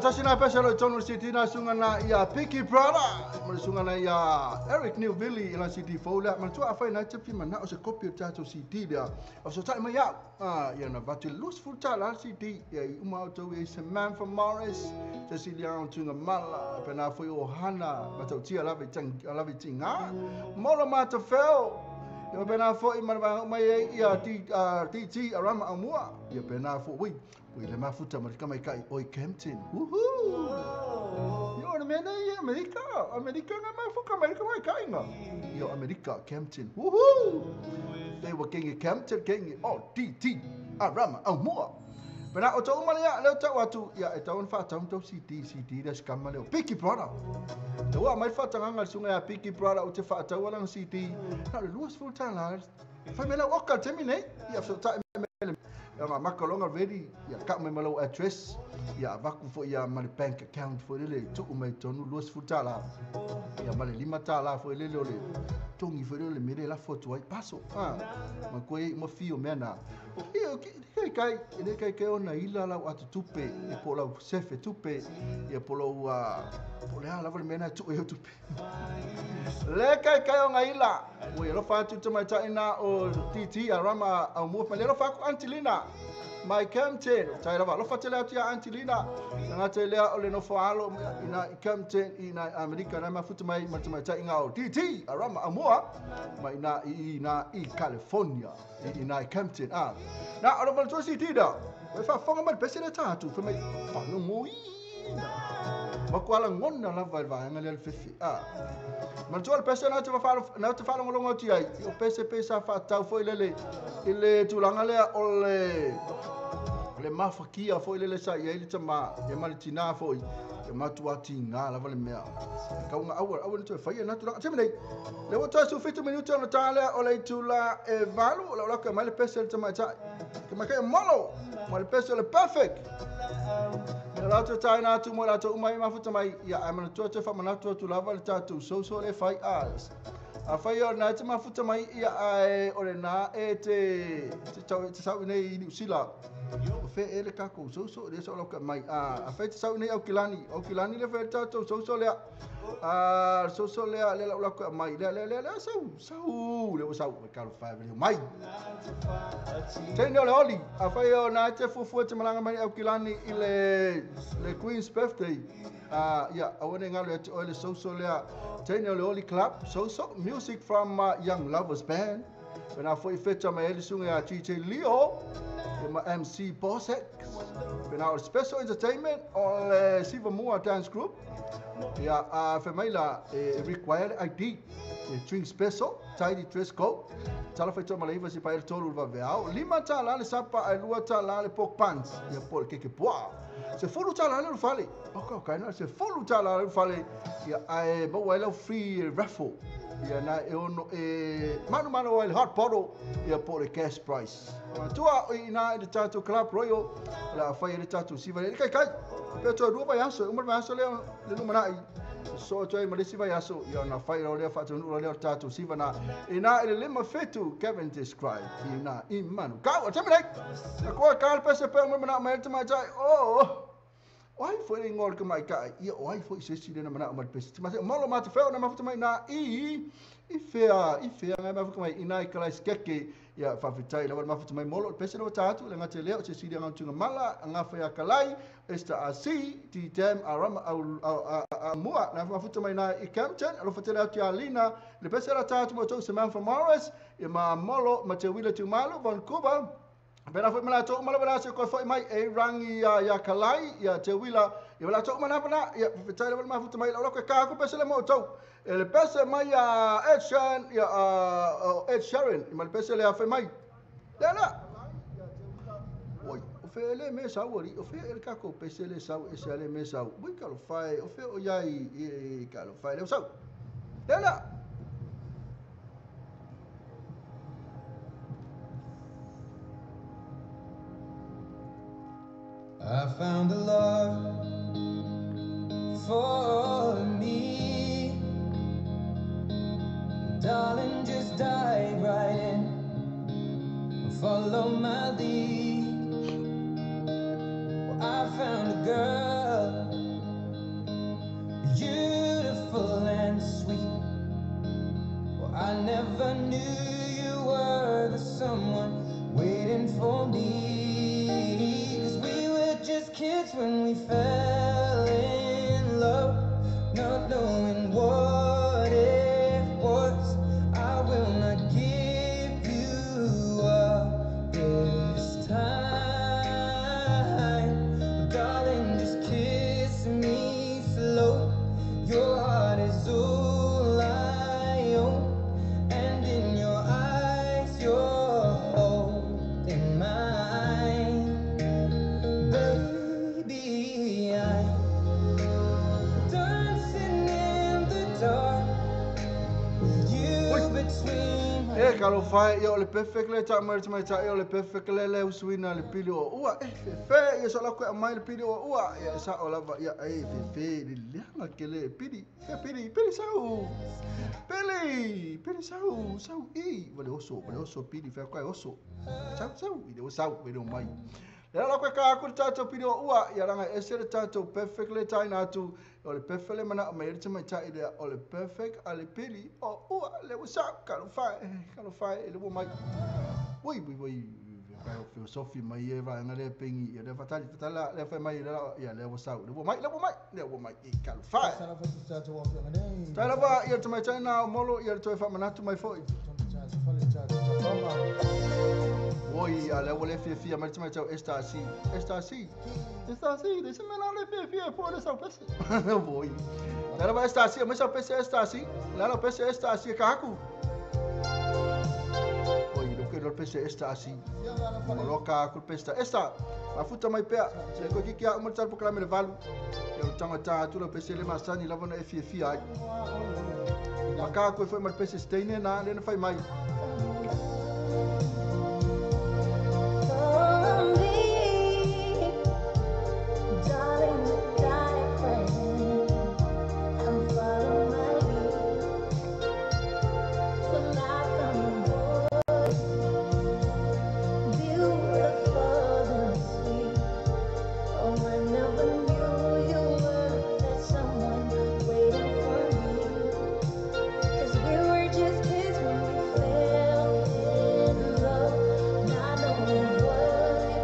Tasi na pesa lo tonu city na sunga na ia Picky Brother ma sunga na ia Eric Newville ila city fola ma tua afai na tipi mana o se copy o tato CD dia o so tai mai ia na vatu loose full tala CD ia uma o tau se man from Morris Cecilia tunga mala pena foi o Hana matautia lava tang lava tinga molo mata fel ia pena foi ma ia TT arama amua ia pena foi ui le mafuta ma ka mai kai oi Campton. Woohoo! Yo na mena ia Amerika, Amerika nga mafuka Amerika mai kai nga. Yo Amerika Campton. Woohoo! They were king Campton king oh TT arama amua. Pena o tau malia le tau atu ia e tau fa tau tau CD CD das kama le Picky Brother. Tau mai fa tanga sunga ya Picky Brother o te fa tau ala CD. Na le luas full time. Fa mela o ka temine ia so ta ia ma makalonga ready ia ka mai malo address ia vaku fo ia ma bank account fo le tu mai tonu luas full tala ia ma le lima tala fo le le tongi fo le mele la foto ai paso ma koi mo fio mena ia kai kai le kai kai ona ila la atu tupe e po la sefe tupe ia po lo po le ala le mena tu e tupe le kai kai ona ila o ia lo fa tu mai ta ina o TT arama au mo le lo fa ku Antilina mai Campton tai lava lo fa tele atu ia Antilina nga tele o le no fa alo ina Campton ina Amerika na mafuta mai mai ta inga o TT arama amoa mai na ina i California ina Campton na o lo to CD da we fa fonga mai pese le tatu fa mai fa no moi ma kwala ngona la va va nga le fefi ma tu al pese na te fa na te fa longo ti ai o pese pesa fa tau foi lele ile tulanga le o le le mafakia foi lele sa ia ile tama e malitina foi e matua tinga la vale mea kaunga awal awal to fa ia na tulanga temne le o tasu fitu minuto na tala o le tula e valu la la ka male pese le tama ta ka ma ka molo male pese le perfect la to tai na tu mo la to mai mafuta mai ia amana to te fa mana to tu lava le tatu so so le fai as a fai o na te mafuta mai ia e o le na e te te sa nei ni usila o fe ele ka ko so so le so lo ka mai a fai te sa nei au kilani le fe tatu so so le a so so le le la ka mai le le le so so le so ka lo fa le mai te no le oli a fai o na te fufu te malanga mai au kilani i le Queen's birthday ia awane ngalo e o le so so le te no le oli club so so music from Young Lovers Band when I foi feta mai ele sunga a TJ Leo Ma MC Boss X. Pena o le Special Entertainment o le Siva Mua Dance Group. Ia, a fai la e required ID. E drink special, tidy dress code. Tala fai toa malaiva si pa el tolu le vaveao. 5 tala le sapa ai 2 tala le pork buns. Ia po le keke poa. Se fulu tala le fale. O ka na se fulu tala le fale. Ia ai mo ai free raffle. Ia na e ono e manu manu ai hot bottle ia po le cash price. Tua i na i le tatou Club Royal la fai le tatou siva le kai kai. Pe to rua vai aso, uma vai aso le le lumana i. So toi malisi vai aso ia na fai o le faatu le tatou siva na. I na i le lima fetu Kevin described. I na i manu. Kau, tamai. Ko ka le pese pe uma mana mai tamai tai. Oh. Oi foi le ngol ka mai ka ia oi foi se si le na mana mai pese. Mas molo ma te feo na ma mai na i fea ngai ma mai ina i kala skeke ia fa fitai la ma mai molo pese no tatu le ngate le se si le ngatu mala nga fa ya kalai esta asi ti tem arama a mua na ma futa mai na i Campton alo fatele atu ya lina le pese la tatu mo to se man from Morris e ma molo ma te wila tu malo Vancouver. Pena foi mala to mala bala se ko foi mai e rangi ya kalai ya te wila ya la to mana bana ya fitai la ma futa mai la ko ka ko pese le mo to le pese mai ya Ed Sheeran ya Ed Sheeran ma le pese le fa mai la la oi o fe le me sa ori o fe el ka ko pese le sa e se le me sa ui ka lo fai o fe o ya i ka lo fai le sa la la. I found a love for me. Darling, just dive right in and follow my lead. Well, I found a girl, beautiful and sweet. Well, I never knew you were the someone waiting for me. Just kids when we fell in love, not knowing what it was. I will not give you up this time. Darling, just kiss me slow. Your heart is all I own, and in your eyes you're holding mine. Baby, I'm dancing in the dark with you between my. E kalo fai ia o le perfect le ta mai mai ta ia o le perfect le le usuina le pili o ua e fe ia so la ko mai le pili o ua ia sa o lava ia e fe le le ke le pili ia pili pili sau pili pili sau sau i vale oso pili fe ko oso sau sau i le sau i le mai. Le la ko ka ko tatou pili o ua ia ranga e se le tatou perfect le taina atu o le perfect le mana mai le mai tai le o le perfect ale pili o ua le usa ka lo fai le mo mai ui ui ui filosofi mai e va nga le pengi ia le fatali fatala le fai mai ia le usa le mo mai le mo mai le mo mai i ka lo fai tai la va ia te mai tai na molo ia toe fa manatu mai foi. Oi, a le wole fia mai mai tau esta asi esta asi esta asi de se mena le fia po le sau pese. Voi. La va esta asi mai sau pese esta asi la la pese esta asi ka haku. Oi, lo que lo pese esta asi. Moloka ku pesta esta. Mafuta mai pea se ko ki kia mo tsal po klame le valu. E o tanga ta tu lo pese le masani la bona e fia ai. Maka ko foi mai pese steine na le na fai mai. Just kids when we fell in love, not knowing what it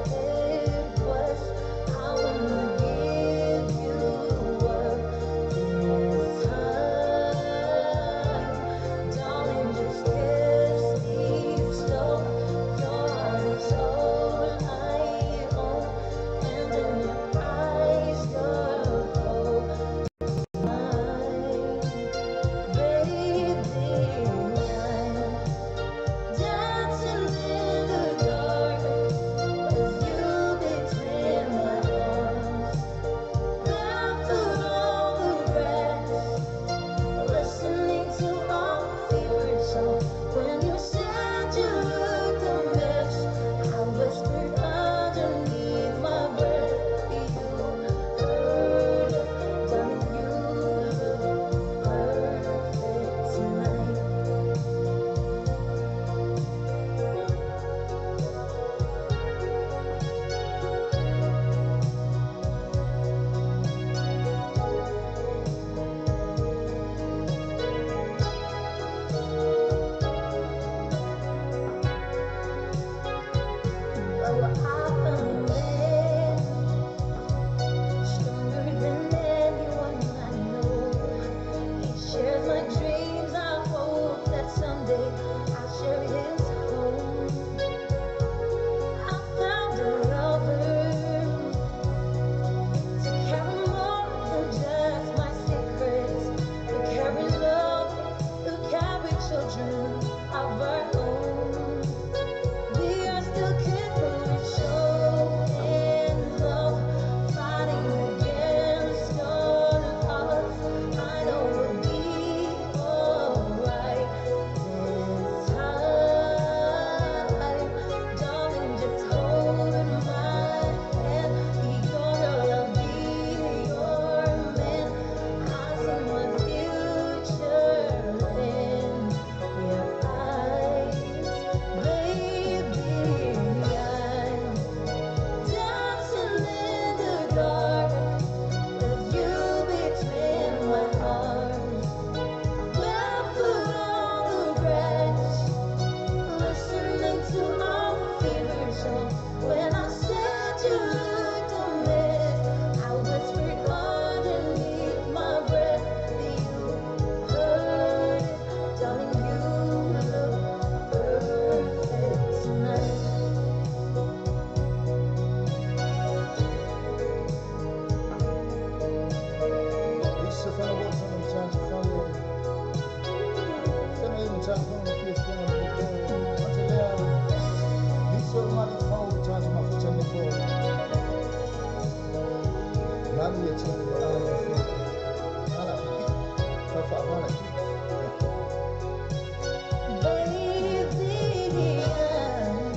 Baby, I'm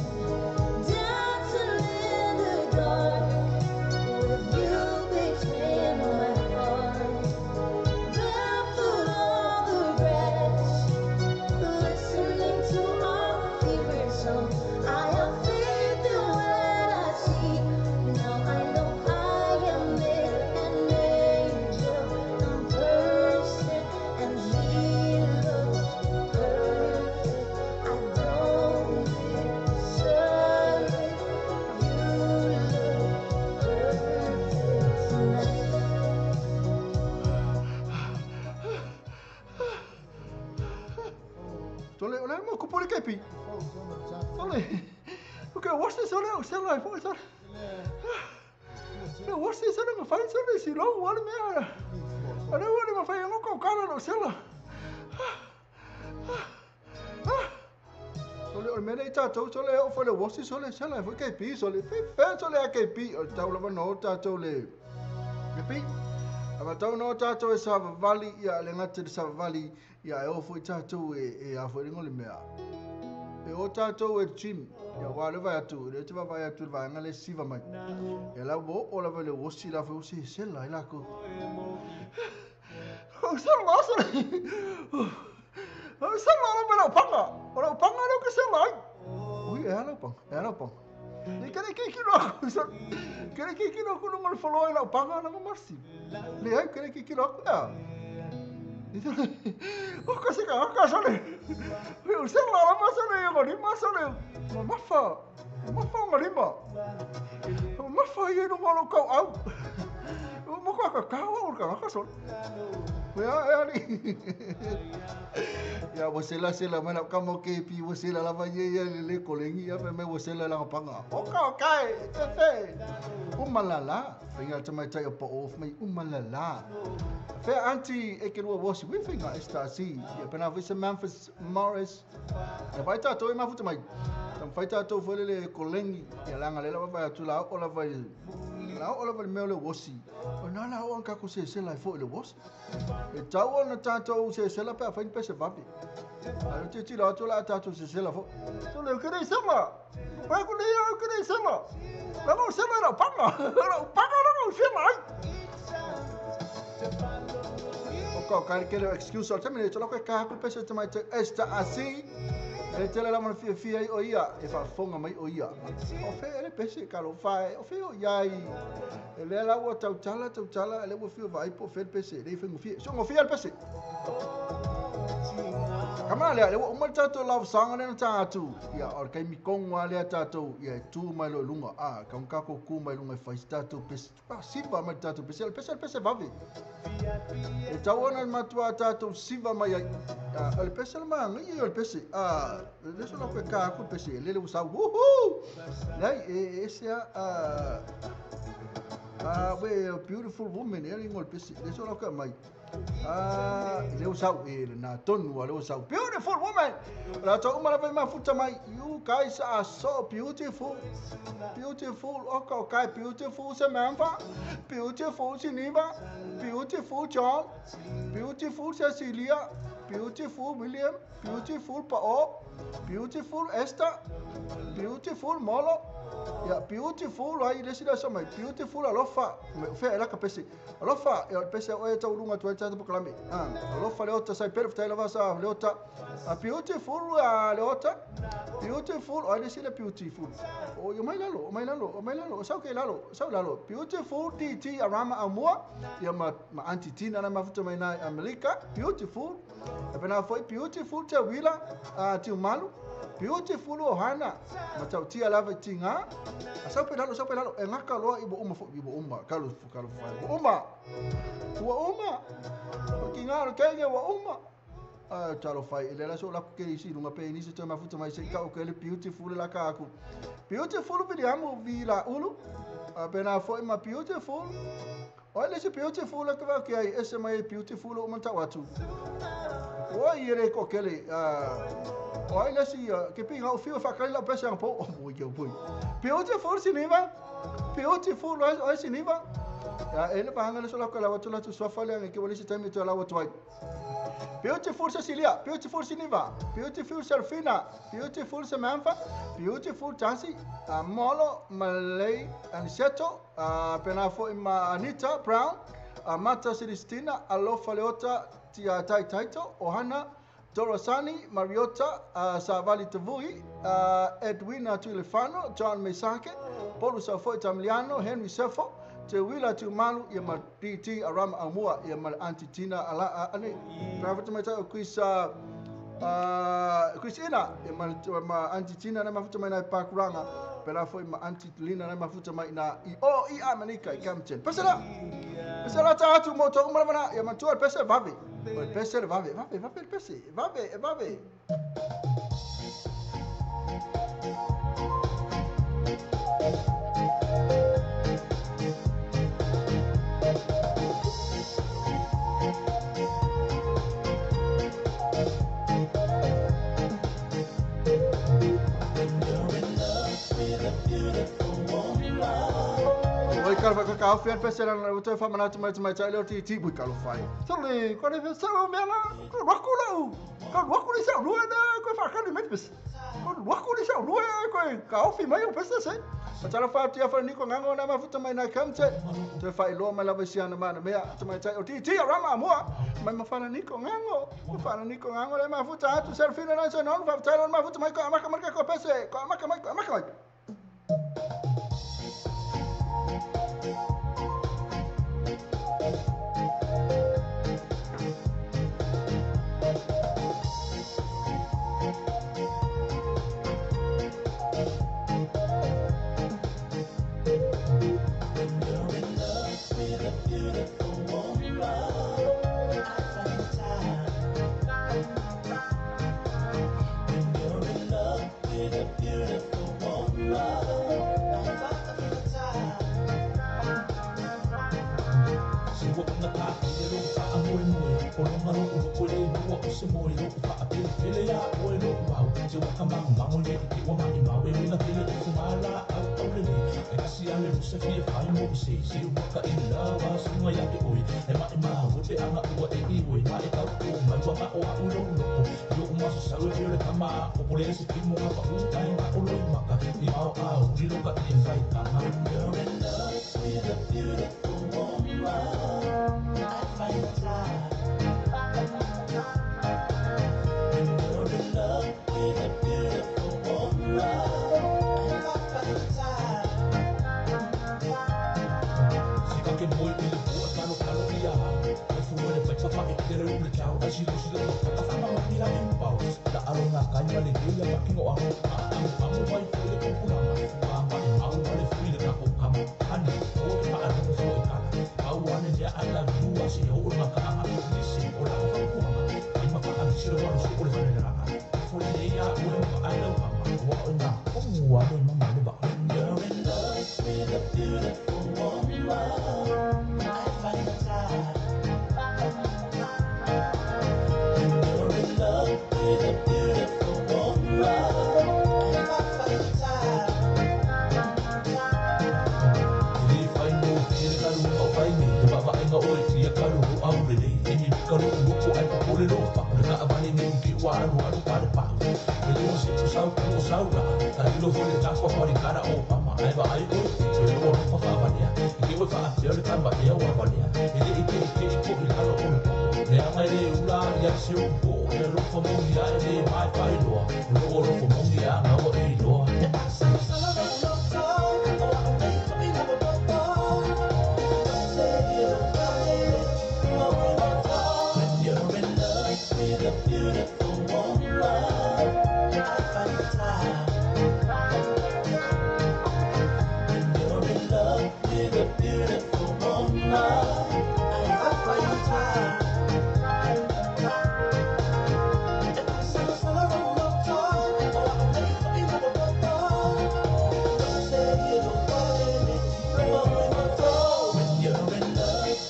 dancing in the dark with you between my arms, barefoot on the grass, listening to our favorite song. I have faith in what I see. Now I know I am an angel in person, and he looks perfect. I don't deserve it. You look perfect tonight. Sole, o le mo kupu le kepi. Sole. Okay, what's this sole? Sole, foi sole. No, what's this sole? Ma fai sole si lo wala me. Ale wala ma fai ngo ko kana no sela. Sole, o me le ta to sole o foi le what's this sole sela foi kepi sole. Fe fe sole a kepi. O tau lava no ta to le. Kepi. A tau no tātou e savavali ia le ngata le savavali ia e ofo i tātou e a foi le mea. E o tātou e gym ia wa le vai atu le te vai atu le vaega le siva mai. E la wo o la le wosi la foi si sela i la ko. O sela la sela. O sela la la panga. O la panga lo que sela ai. Ui e ala panga. E ala panga. E kere ki ki no kere ki ki no kuno ngol follow la panga na marsi. Le ai kere ki ki no ya. O ka se ka ka sole. O se la la sole yo ni ma sole. Ma fa. Ma fa ngari ma. Ma fa ye no ngolo ka au. O mo ka ka o ka ka sole. Ya ya ni. Ya wosela sela mana ka mo ke pi wosela la va ye ye le kolengi ya me wosela la panga. O ka ka e te. Umalala. Finga te mai tai o po off mai umalala. Fe anti e ke rua wosi we finga esta si. Ya pena visa Memphis Morris. Ya vai ta to e mafuta mai. Tam vai ta to fo le kolengi ya langa le la va tu la o la vai. La o la vai me le wosi. O na la o ka ko se se la fo le wosi. E tau ona tātou se sela pe a whain pese vapi. A te tira atu la tātou se sela fo. So le kere sela. Pa ku le au kere sela. La mo sela la panga. La panga la mo sela ai. O ka ka ke le excuse o te mene tolo ka ku pese te mai te esta asi. E te la mo fia fia o ia e fa fonga mai o ia. O fe ele pese ka lo fa o fe o ia i. E le la o tau tala le o fia vai po fe pese le fe ngofia. So ngofia le pese. Kama le o uma tātou love song le tātou. Ia o kai mi kongwa le tātou ia tu mai lo lunga a ka ka ko ku mai lunga fai tātou pese. Pa siva mai tātou pese pese pese vavi. E tau ona matua tātou siva mai ai. A le pese le manga ia le pese. A le so lo ka ku pese le le usa woohoo. Lai e ese a we beautiful woman e ngol pese le so lo ka mai. Ah, le usau e na tonu le usau beautiful woman. La to uma la mafuta mai. You guys are so beautiful. Beautiful okay, okay, beautiful Samantha. Beautiful Geneva. Beautiful John. Beautiful Cecilia. Beautiful William. Beautiful Pao. Beautiful Esther. Beautiful Molo. Ya beautiful ai le sila sama beautiful alofa fe ela ka pese alofa e pese o e tau lunga tu e tau kalame ah alofa le ota sai perfect le vasa le ota a beautiful a le ota beautiful ai le sila beautiful o yo mai lalo mai lalo mai lalo sau ke lalo sau lalo beautiful dt arama amua ya ma anti tina na mafuta mai na America beautiful e pena foi beautiful te wila a ti malu beautiful ohana ma tau tia lava tinga sau pe lalo e ngaka loa i bo uma fo i bo uma kalu fa bo uma ua uma o kinga ro kenge ua uma a talo fai ele la so la ke isi lunga pe ni se te mafuta mai se ka o ke le beautiful la ka aku beautiful viliamu vila ulu a pena foi ma beautiful olha esse beautiful que vai que aí esse mai beautiful o mantau atu o iere ko kele olha se que pinga o fio fa kai la pese po o boi que boi beautiful cinema beautiful olha cinema E le vanga le sola ko la watu la tu swafa le ke wali se time to la watu ai. Beautiful Cecilia, beautiful Siniva, beautiful Serafina, beautiful Samantha, beautiful Tasi, Molo, Malay, Aniceto, Penafo ima Anita Brown, Mata Celestina, Alofa Leota, Tia Tai Taito, Ohana, Dorosani, Mariota, Savali Tavui, Edwina Tuilefano, John Mesake, Polu Safoi Tamliano, Henry Sefo, Te Wila Tumalu, ia ma DT Arama Amua, ia ma Auntie Tina ala ane. Private mai o Chris Chris Ina, ia ma Auntie Tina na mafuta mai na Pakuranga, pela foi ma Auntie Lina na mafuta mai na i o i a manika i Camden. Pesela. Pesela ta atu mo to umana ia ma tua pese vave. Pese vave, vave, vave pese, vave, vave. Ka ofi pese la o fa mana mai mai tai le ti ti bui ka lo fai. So le ko le sa o mela ko waku la u. Ko waku le sa lu na ko fa ka le met pese. Ko waku le sa lu ko ka ofi mai o pese se. Tala fa tia fa ni ko ngango na mafuta mai na kamte. Te fa ilo mai la vesiana mana mea te mai tai o ti ti rama moa. Mai mafana ni ko ngango. Mafana ni ko ngango le mafuta atu selfina na so non fa tai mafuta mai ko amaka marka ko pese. Ko amaka mai ko amaka mai.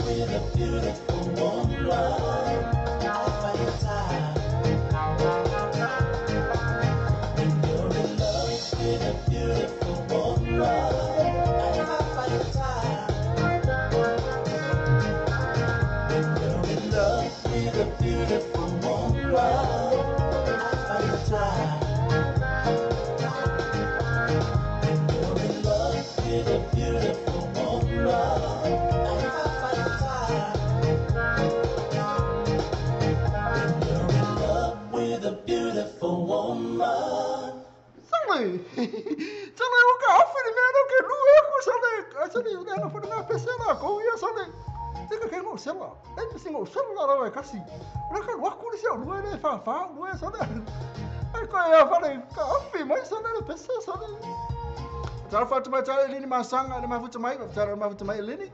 With a beautiful woman, I find time. sole. Se ka kengo sela. E singo sela la la kasi. Ora ka waku le sia lue le fa fa lue sole. Ai ko ia fa le ka afi mai sole le pesa sole. Tara fa tuma tara lini masanga le mafuta mai, tara mafuta mai lini.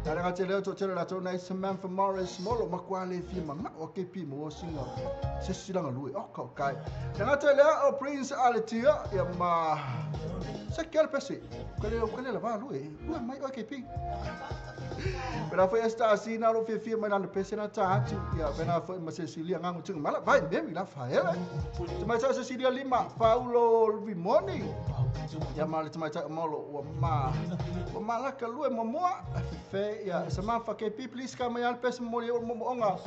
Tara ga tele to tele la to nei Samantha Morris molo makwale fi manga o ke pi mo singa. Se silanga lue o ka kai. Nga tele o Prince Aletia ya ma se ke pese. Kele la va lue. Lue mai o ke pi. Pera foi esta assim na lo fia mai na pese na ta atu ya pena foi ma Cecilia ngangu tinga mala vai Mary la fa ela. Tuma sa Cecilia Lima Paulo Vimoni. Ya ma le tuma ta molo wa ma la ka lue momoa fe ya sama fa ke please ka mai al pese mo le mo onga.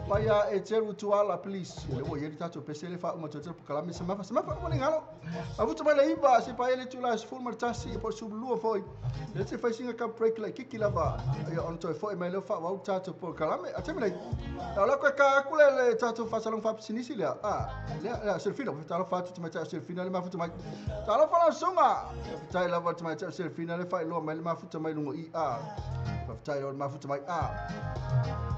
Pa ya e teru tuala please. Le wo ye ta to pese le fa mo to te kala mi sama fa mo ngalo. Avu tuma le iba se pa ele tula full martasi po sub lua foi. Le te fa singa ka break like kiki lava. Ya on to foi mai le fa wa tato po kalame a temele la ko ka kule le tato fa salon fa sinisi le a le selfina ta la fa tu mai selfina le ma fu mai ta la fa la sunga ta la va mai selfina le fa lo mai le ma fu mai lungo i a fa ta lo ma fu mai a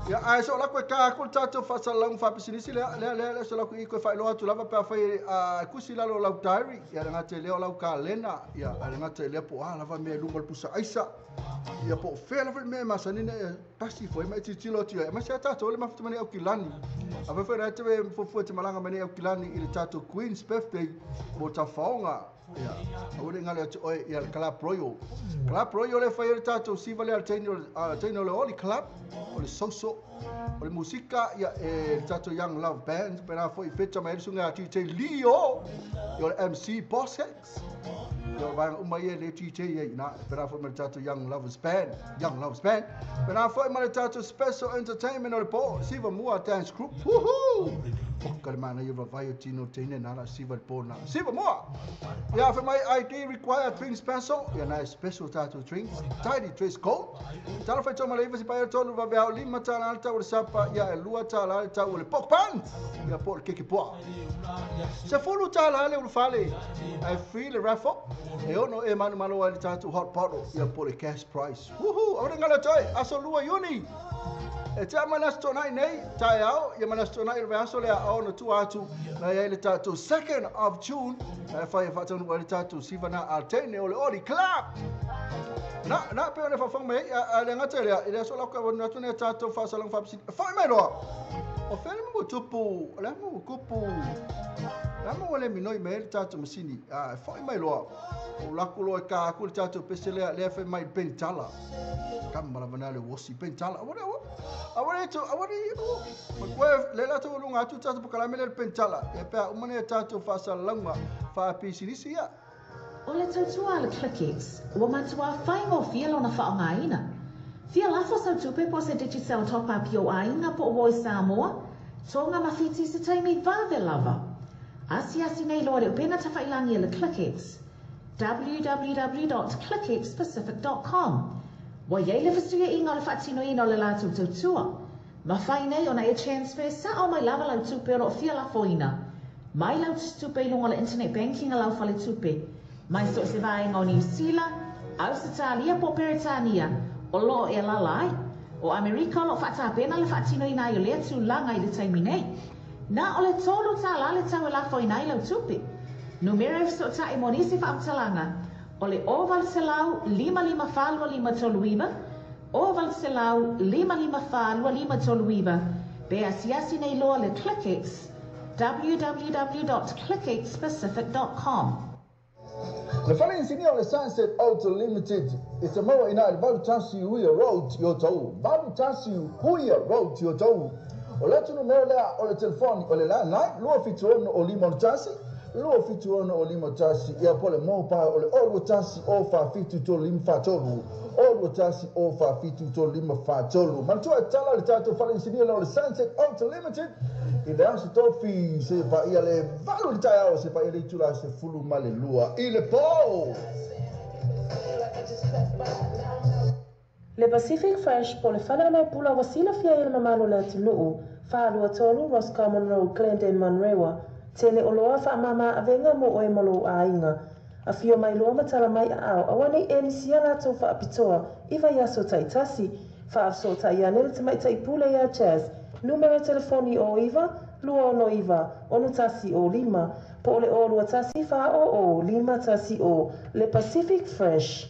ya a so la ko ka kule tato fa salon fa sinisi le le so la ko i ko fa lo tu la va pa fa a kusi la lo la diary ya nga te le la ka lena ya nga te le po a la va me lungo pusa aisa ya po fe la me masanine pasi foi mai titilo tio ma se tato le mafuta mane au kilani a fe fe te fo te malanga mane au kilani i le tato Queen's birthday mo ta faonga ya o le ngale o ya club royal le fa le tato siva le alteino le oli club o le soso o le musika ya e tato Young Love Band pera foi fecha mai sunga DJ Leo yo le MC Boss X yo va uma ye le DJ ye na pera foi mai tato Young Lovers Band pera foi mai tato Special Entertainment o le po siva mua dance group woohoo o mana yo vai tino tene na la siva po na siva mua ya for my ID required drink special ya na special tato drinks tidy dress code tala fa toma leiva si pa tolu va vea lima tala alta o sapa ya lua tala alta o le pokpan ya por ke ke po se fulu tala le o fale I free le raffle e ono e manu malo ale tato hot bottle ya por le cash price woohoo ora ngala toi aso lua yuni e te mana stonai nei tai ao ya mana stonai le aso le ao no tu atu na ya le tato 2nd of June na fa fa tonu le tato sivana altene o le oli club na pe ole fa fa me a le ngata le le so la ka na tune tato fa salang fa fa me lo o fe mo tupu la mo kupu la mo le minoi me le tato masini a fa me lo o la kulo ka ku le tato pese le le fa mai pentala kamara bana le wosi pentala ora ora to ora le la to lunga tu tato kala me le pentala e pe o mane tato fa salanga fa pisinisi ya O le tautua le ClickX, ua matua whaingo fia lona whaongaina. Fia lafo sau tupe po se Digicel top-up i o ainga po o Samoa, tonga mawhiti se taimi vave lava. Asi asi nei loa le upena tawhailangi le ClickX, www.clickxpacific.com. Wa iei le whasuia inga o le whaatino ina o le lātou tautua. Mawhai nei ona e transfer sa o mai lava lau tupe o lo fia lafo ina. Mai lau tupe i lunga le internet banking a lau whale tupe. Mai so se vaenga o New Zealand, Australia po Peretania, o loo e lalai, o Amerika o loo whaatapena le whaatino ina i o lea tūlanga i le taimi nei. Nā o le tōlu tā la le tau e lafo ina i lau tupe. Numera e so ta e monisi whaamtalanga, o le o valselau 5 5 4 2 5 3 9, o valselau 5 5 4 2 5 3 9, pe asiasi nei loa le ClickX, www.clickxpacific.com. Le fale insinia le Sunset Auto Limited e se maua ina le valu tasi huia road yo tau valu tasi huia road yo tau o le tunu mea lea o le telefoni o le la nai lua fituono o lima o tasi lua fituono o lima tasi ia po le mobile o le o lua tasi o fa fitu tolu lima fa tolu o lua tasi o fa fitu tolu lima fa tolu manatua e tala le tatou fale insinia o le Sunset Auto Limited i le aso tofi se pa ia le valu le taeao se pa ia le itula se fulu ma le lua i le po. Le Pacific Fresh po le whanau pula wasila fia i le mamalo le atunuu, whaalua tolu Roscommon Road, Glendale, Manrewa, tele o loa wha mama awenga mo oe malo a inga. A fio mai loa matala mai a ao, awane e nisia latou whaapitoa, i vai aso taitasi, Faafesootai ane le tamaitai pule ia Chas, numera telefoni 09 269 6105 po o le 021 400 510. Le Pacific Fresh.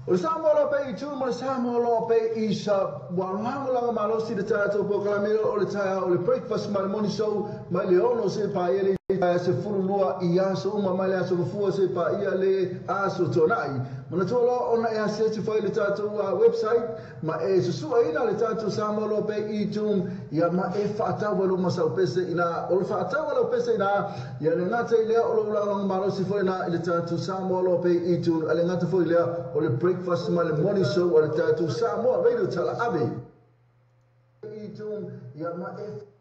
O le Samoa loa pei i tu ma le Samoa loa pei i sa ua lagolago malosi le tatou polokalame o le taeao o le breakfast ma le morning show mai le 6 seia paia le 12 i aso uma mai le aso Gafua seia paia le aso Toonai. Manatua loa ona e asiasi foi i le tatou website ma e susuaina le tatou Samoa Loa Pay iTunes ia ma e faatau ai lou masau pese ina. O le faatau a lau pese ina ia le gata i lea o lou lagolago malosi foi ina i le tatou Samoa Loa Pay iTunes a le gata foi i lea o le breakfast ma le morning show a le tatou Samoa Radio Talaave iTunes ia ma e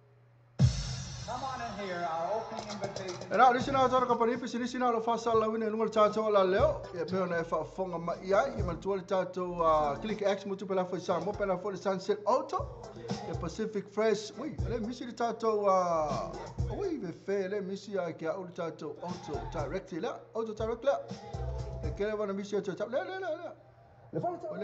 E na o nisi na tara kapani pisinisi na o lo faasalalauina i luga o le tatou alaleo, ia pei ona e faafofoga mai i ai, ia manatua le tatou Click X mo tupe lafo i Samoa, pena foi le Sunset Auto, le Pacific Fresh, ui, e le misi le tatou, ui, fefe, e le misi ai ke au le tatou Auto Direct lea, Auto Direct lea, e kele wana misi atu e tau, lea, lea, lea, lea. Le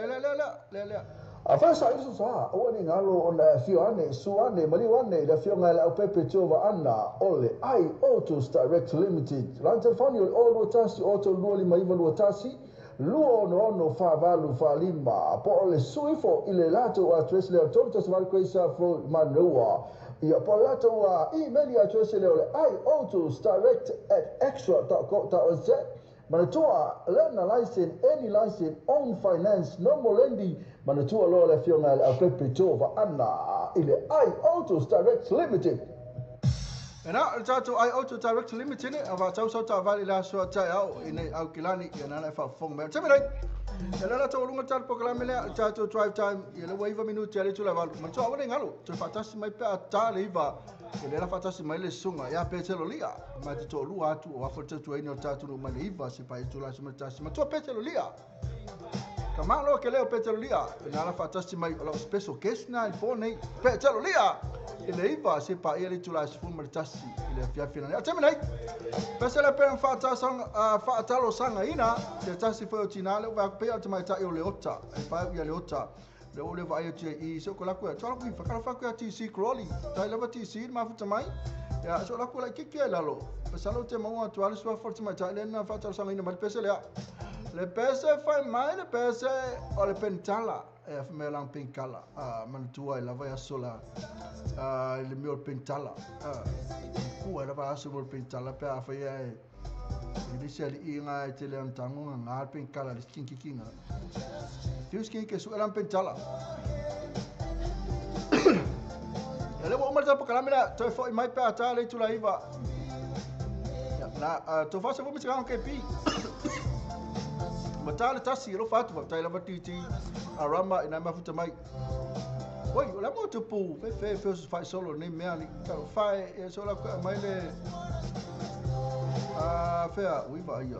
lea, lea, lea, lea, lea. Afai sa isu sa, aua ne i galo ona e afio ane, susu ane, maliu ane i le afioga i le Aupepe Jova Ana o le I Autos Direct Limited. Line telefoni o le 021 0325921 266 4845 po o le susu ifo i le latou address lea o 318 Grace Road, Manoa. Ia po o le latou email address lea o le iAutosDirect@xtra.co.nz. Manatua, learner licence, any licence, own finance, normal lending, manatua loa le afioga i le Aupepe Jova Anna i le I Autos Direct Limited. E na o le tatou I Auto Direct Limited a faatau sau taavale i le aso a taeao i nei Aukilani ia nana e faafofoga mai. O le taimi nei, ia lea la taualuga le tatou polokalame lea, le tatou drive time, ia lea ua 9 minute a le itula e 8. Manatua aua ne i galo, toe faatasi mai pe a ta le 9, ia lea la faatasi mai le susuga ia Petelo Lia, ma te toalua atu o afa le tautuaina o le tatou nuu mai le 9 se paia itula 11. Manatua Petelo Lia, ka malo ke leo Petelo Lia, ina la faatasi mai o lau special guest na i le po nei, Petelo Lia, i le 9 se paia le itula 11 i le afiafi nei. A taimi nei, pese le pea faatalosagaina se tasi foi o tina le ua pea o te tamaitai o Leota, e pae ia Leota. Le o le vaai atu i se ko laku e tala ku whakara ku TC Crawley tai lava TC mafuta mai ia so laku lai kiki e lalo pasalo te maua atu ale sua forte mai tai le na faatalosagaina mai le pese lea le pese fai mai le pese o le pentala e mea lang penkala manatua e lava ia sola le mea o le pentala kua e lava aso mo le pentala pe a fai e le se ali inga e tele ang tango nga le penkala le skinkikinga Fius ke su elam pentala. Ia le ua uma le tapo kalame lea, toe foi mai pe a tā le itula iva. Ia, na, tō whasa fo misi KP. Ma tā le tasi, alofa atu, whaktai lava titi, a rama i nai mafuta mai. Oi, o le mo tupu, fe fe fe su fai solo nei mea ni, talo fai, e sola ka mai le, fea, ui va ia.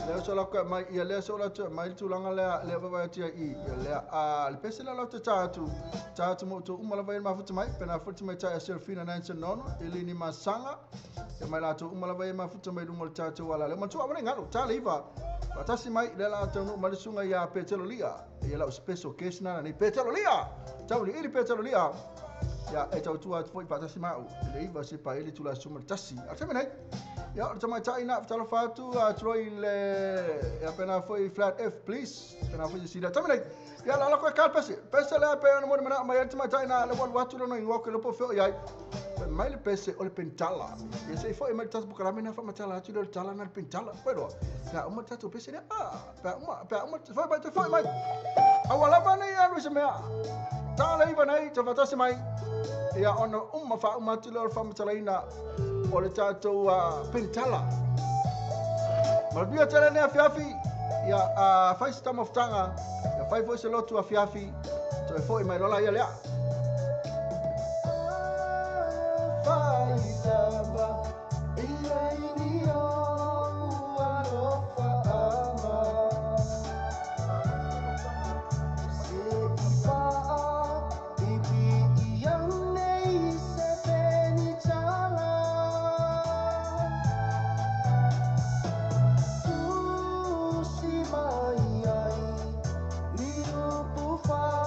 Lea sola ka mai, ia lea sola tu mai le tulaga lea, lea vaavaai atu ai i, ia lea, le pese lea lau te tā atu, tā atu mo outou uma lava ia le mafuta mai, pe na futi mai tai a Serafina Nansen Nono, Eleni Masaga, ia mai latou uma lava ia mafuta mai luga o le tatou ala lea. Manatua aua ne i galo, tā le iva, faatasi mai, lea la taunuu mai le susuga ia Petelo Lia, ia lau special guest nana nei, Petelo Lia, tauiliili Petelo Lia, ia e tautua atu foi faatasi ma au, i le iva se paele tula suma le tasi. A taimi nei, ia o le tamaitai na whatalofa atu Troy le ia pena foi flat F please pena foi sida taimi nei ia la la koe kal pese pese le pe ona mo mana mai le tamaitai na le walu atu lona ingoa ke lopo feo iai mai le pese o le pentala ia se foi mai le tatu bukalame na whamatala atu le tala na le pentala koe roa pea uma tatu pese le pea uma foi mai foi mai aua lava nei alu se mea tā le iwa nei te whatasi mai ia ona uma whauma atu le o le whamatalaina o le tatou pentala. Manuia tele nei afiafi, ia fai se taumafataga, ia fai foi se lotu afiafi, toe foi mai lola ia lea. Fai lava, ia ini o alofa ama. Se i faa, i pi i au nei se peni tala. Tusi mai ai, ni far.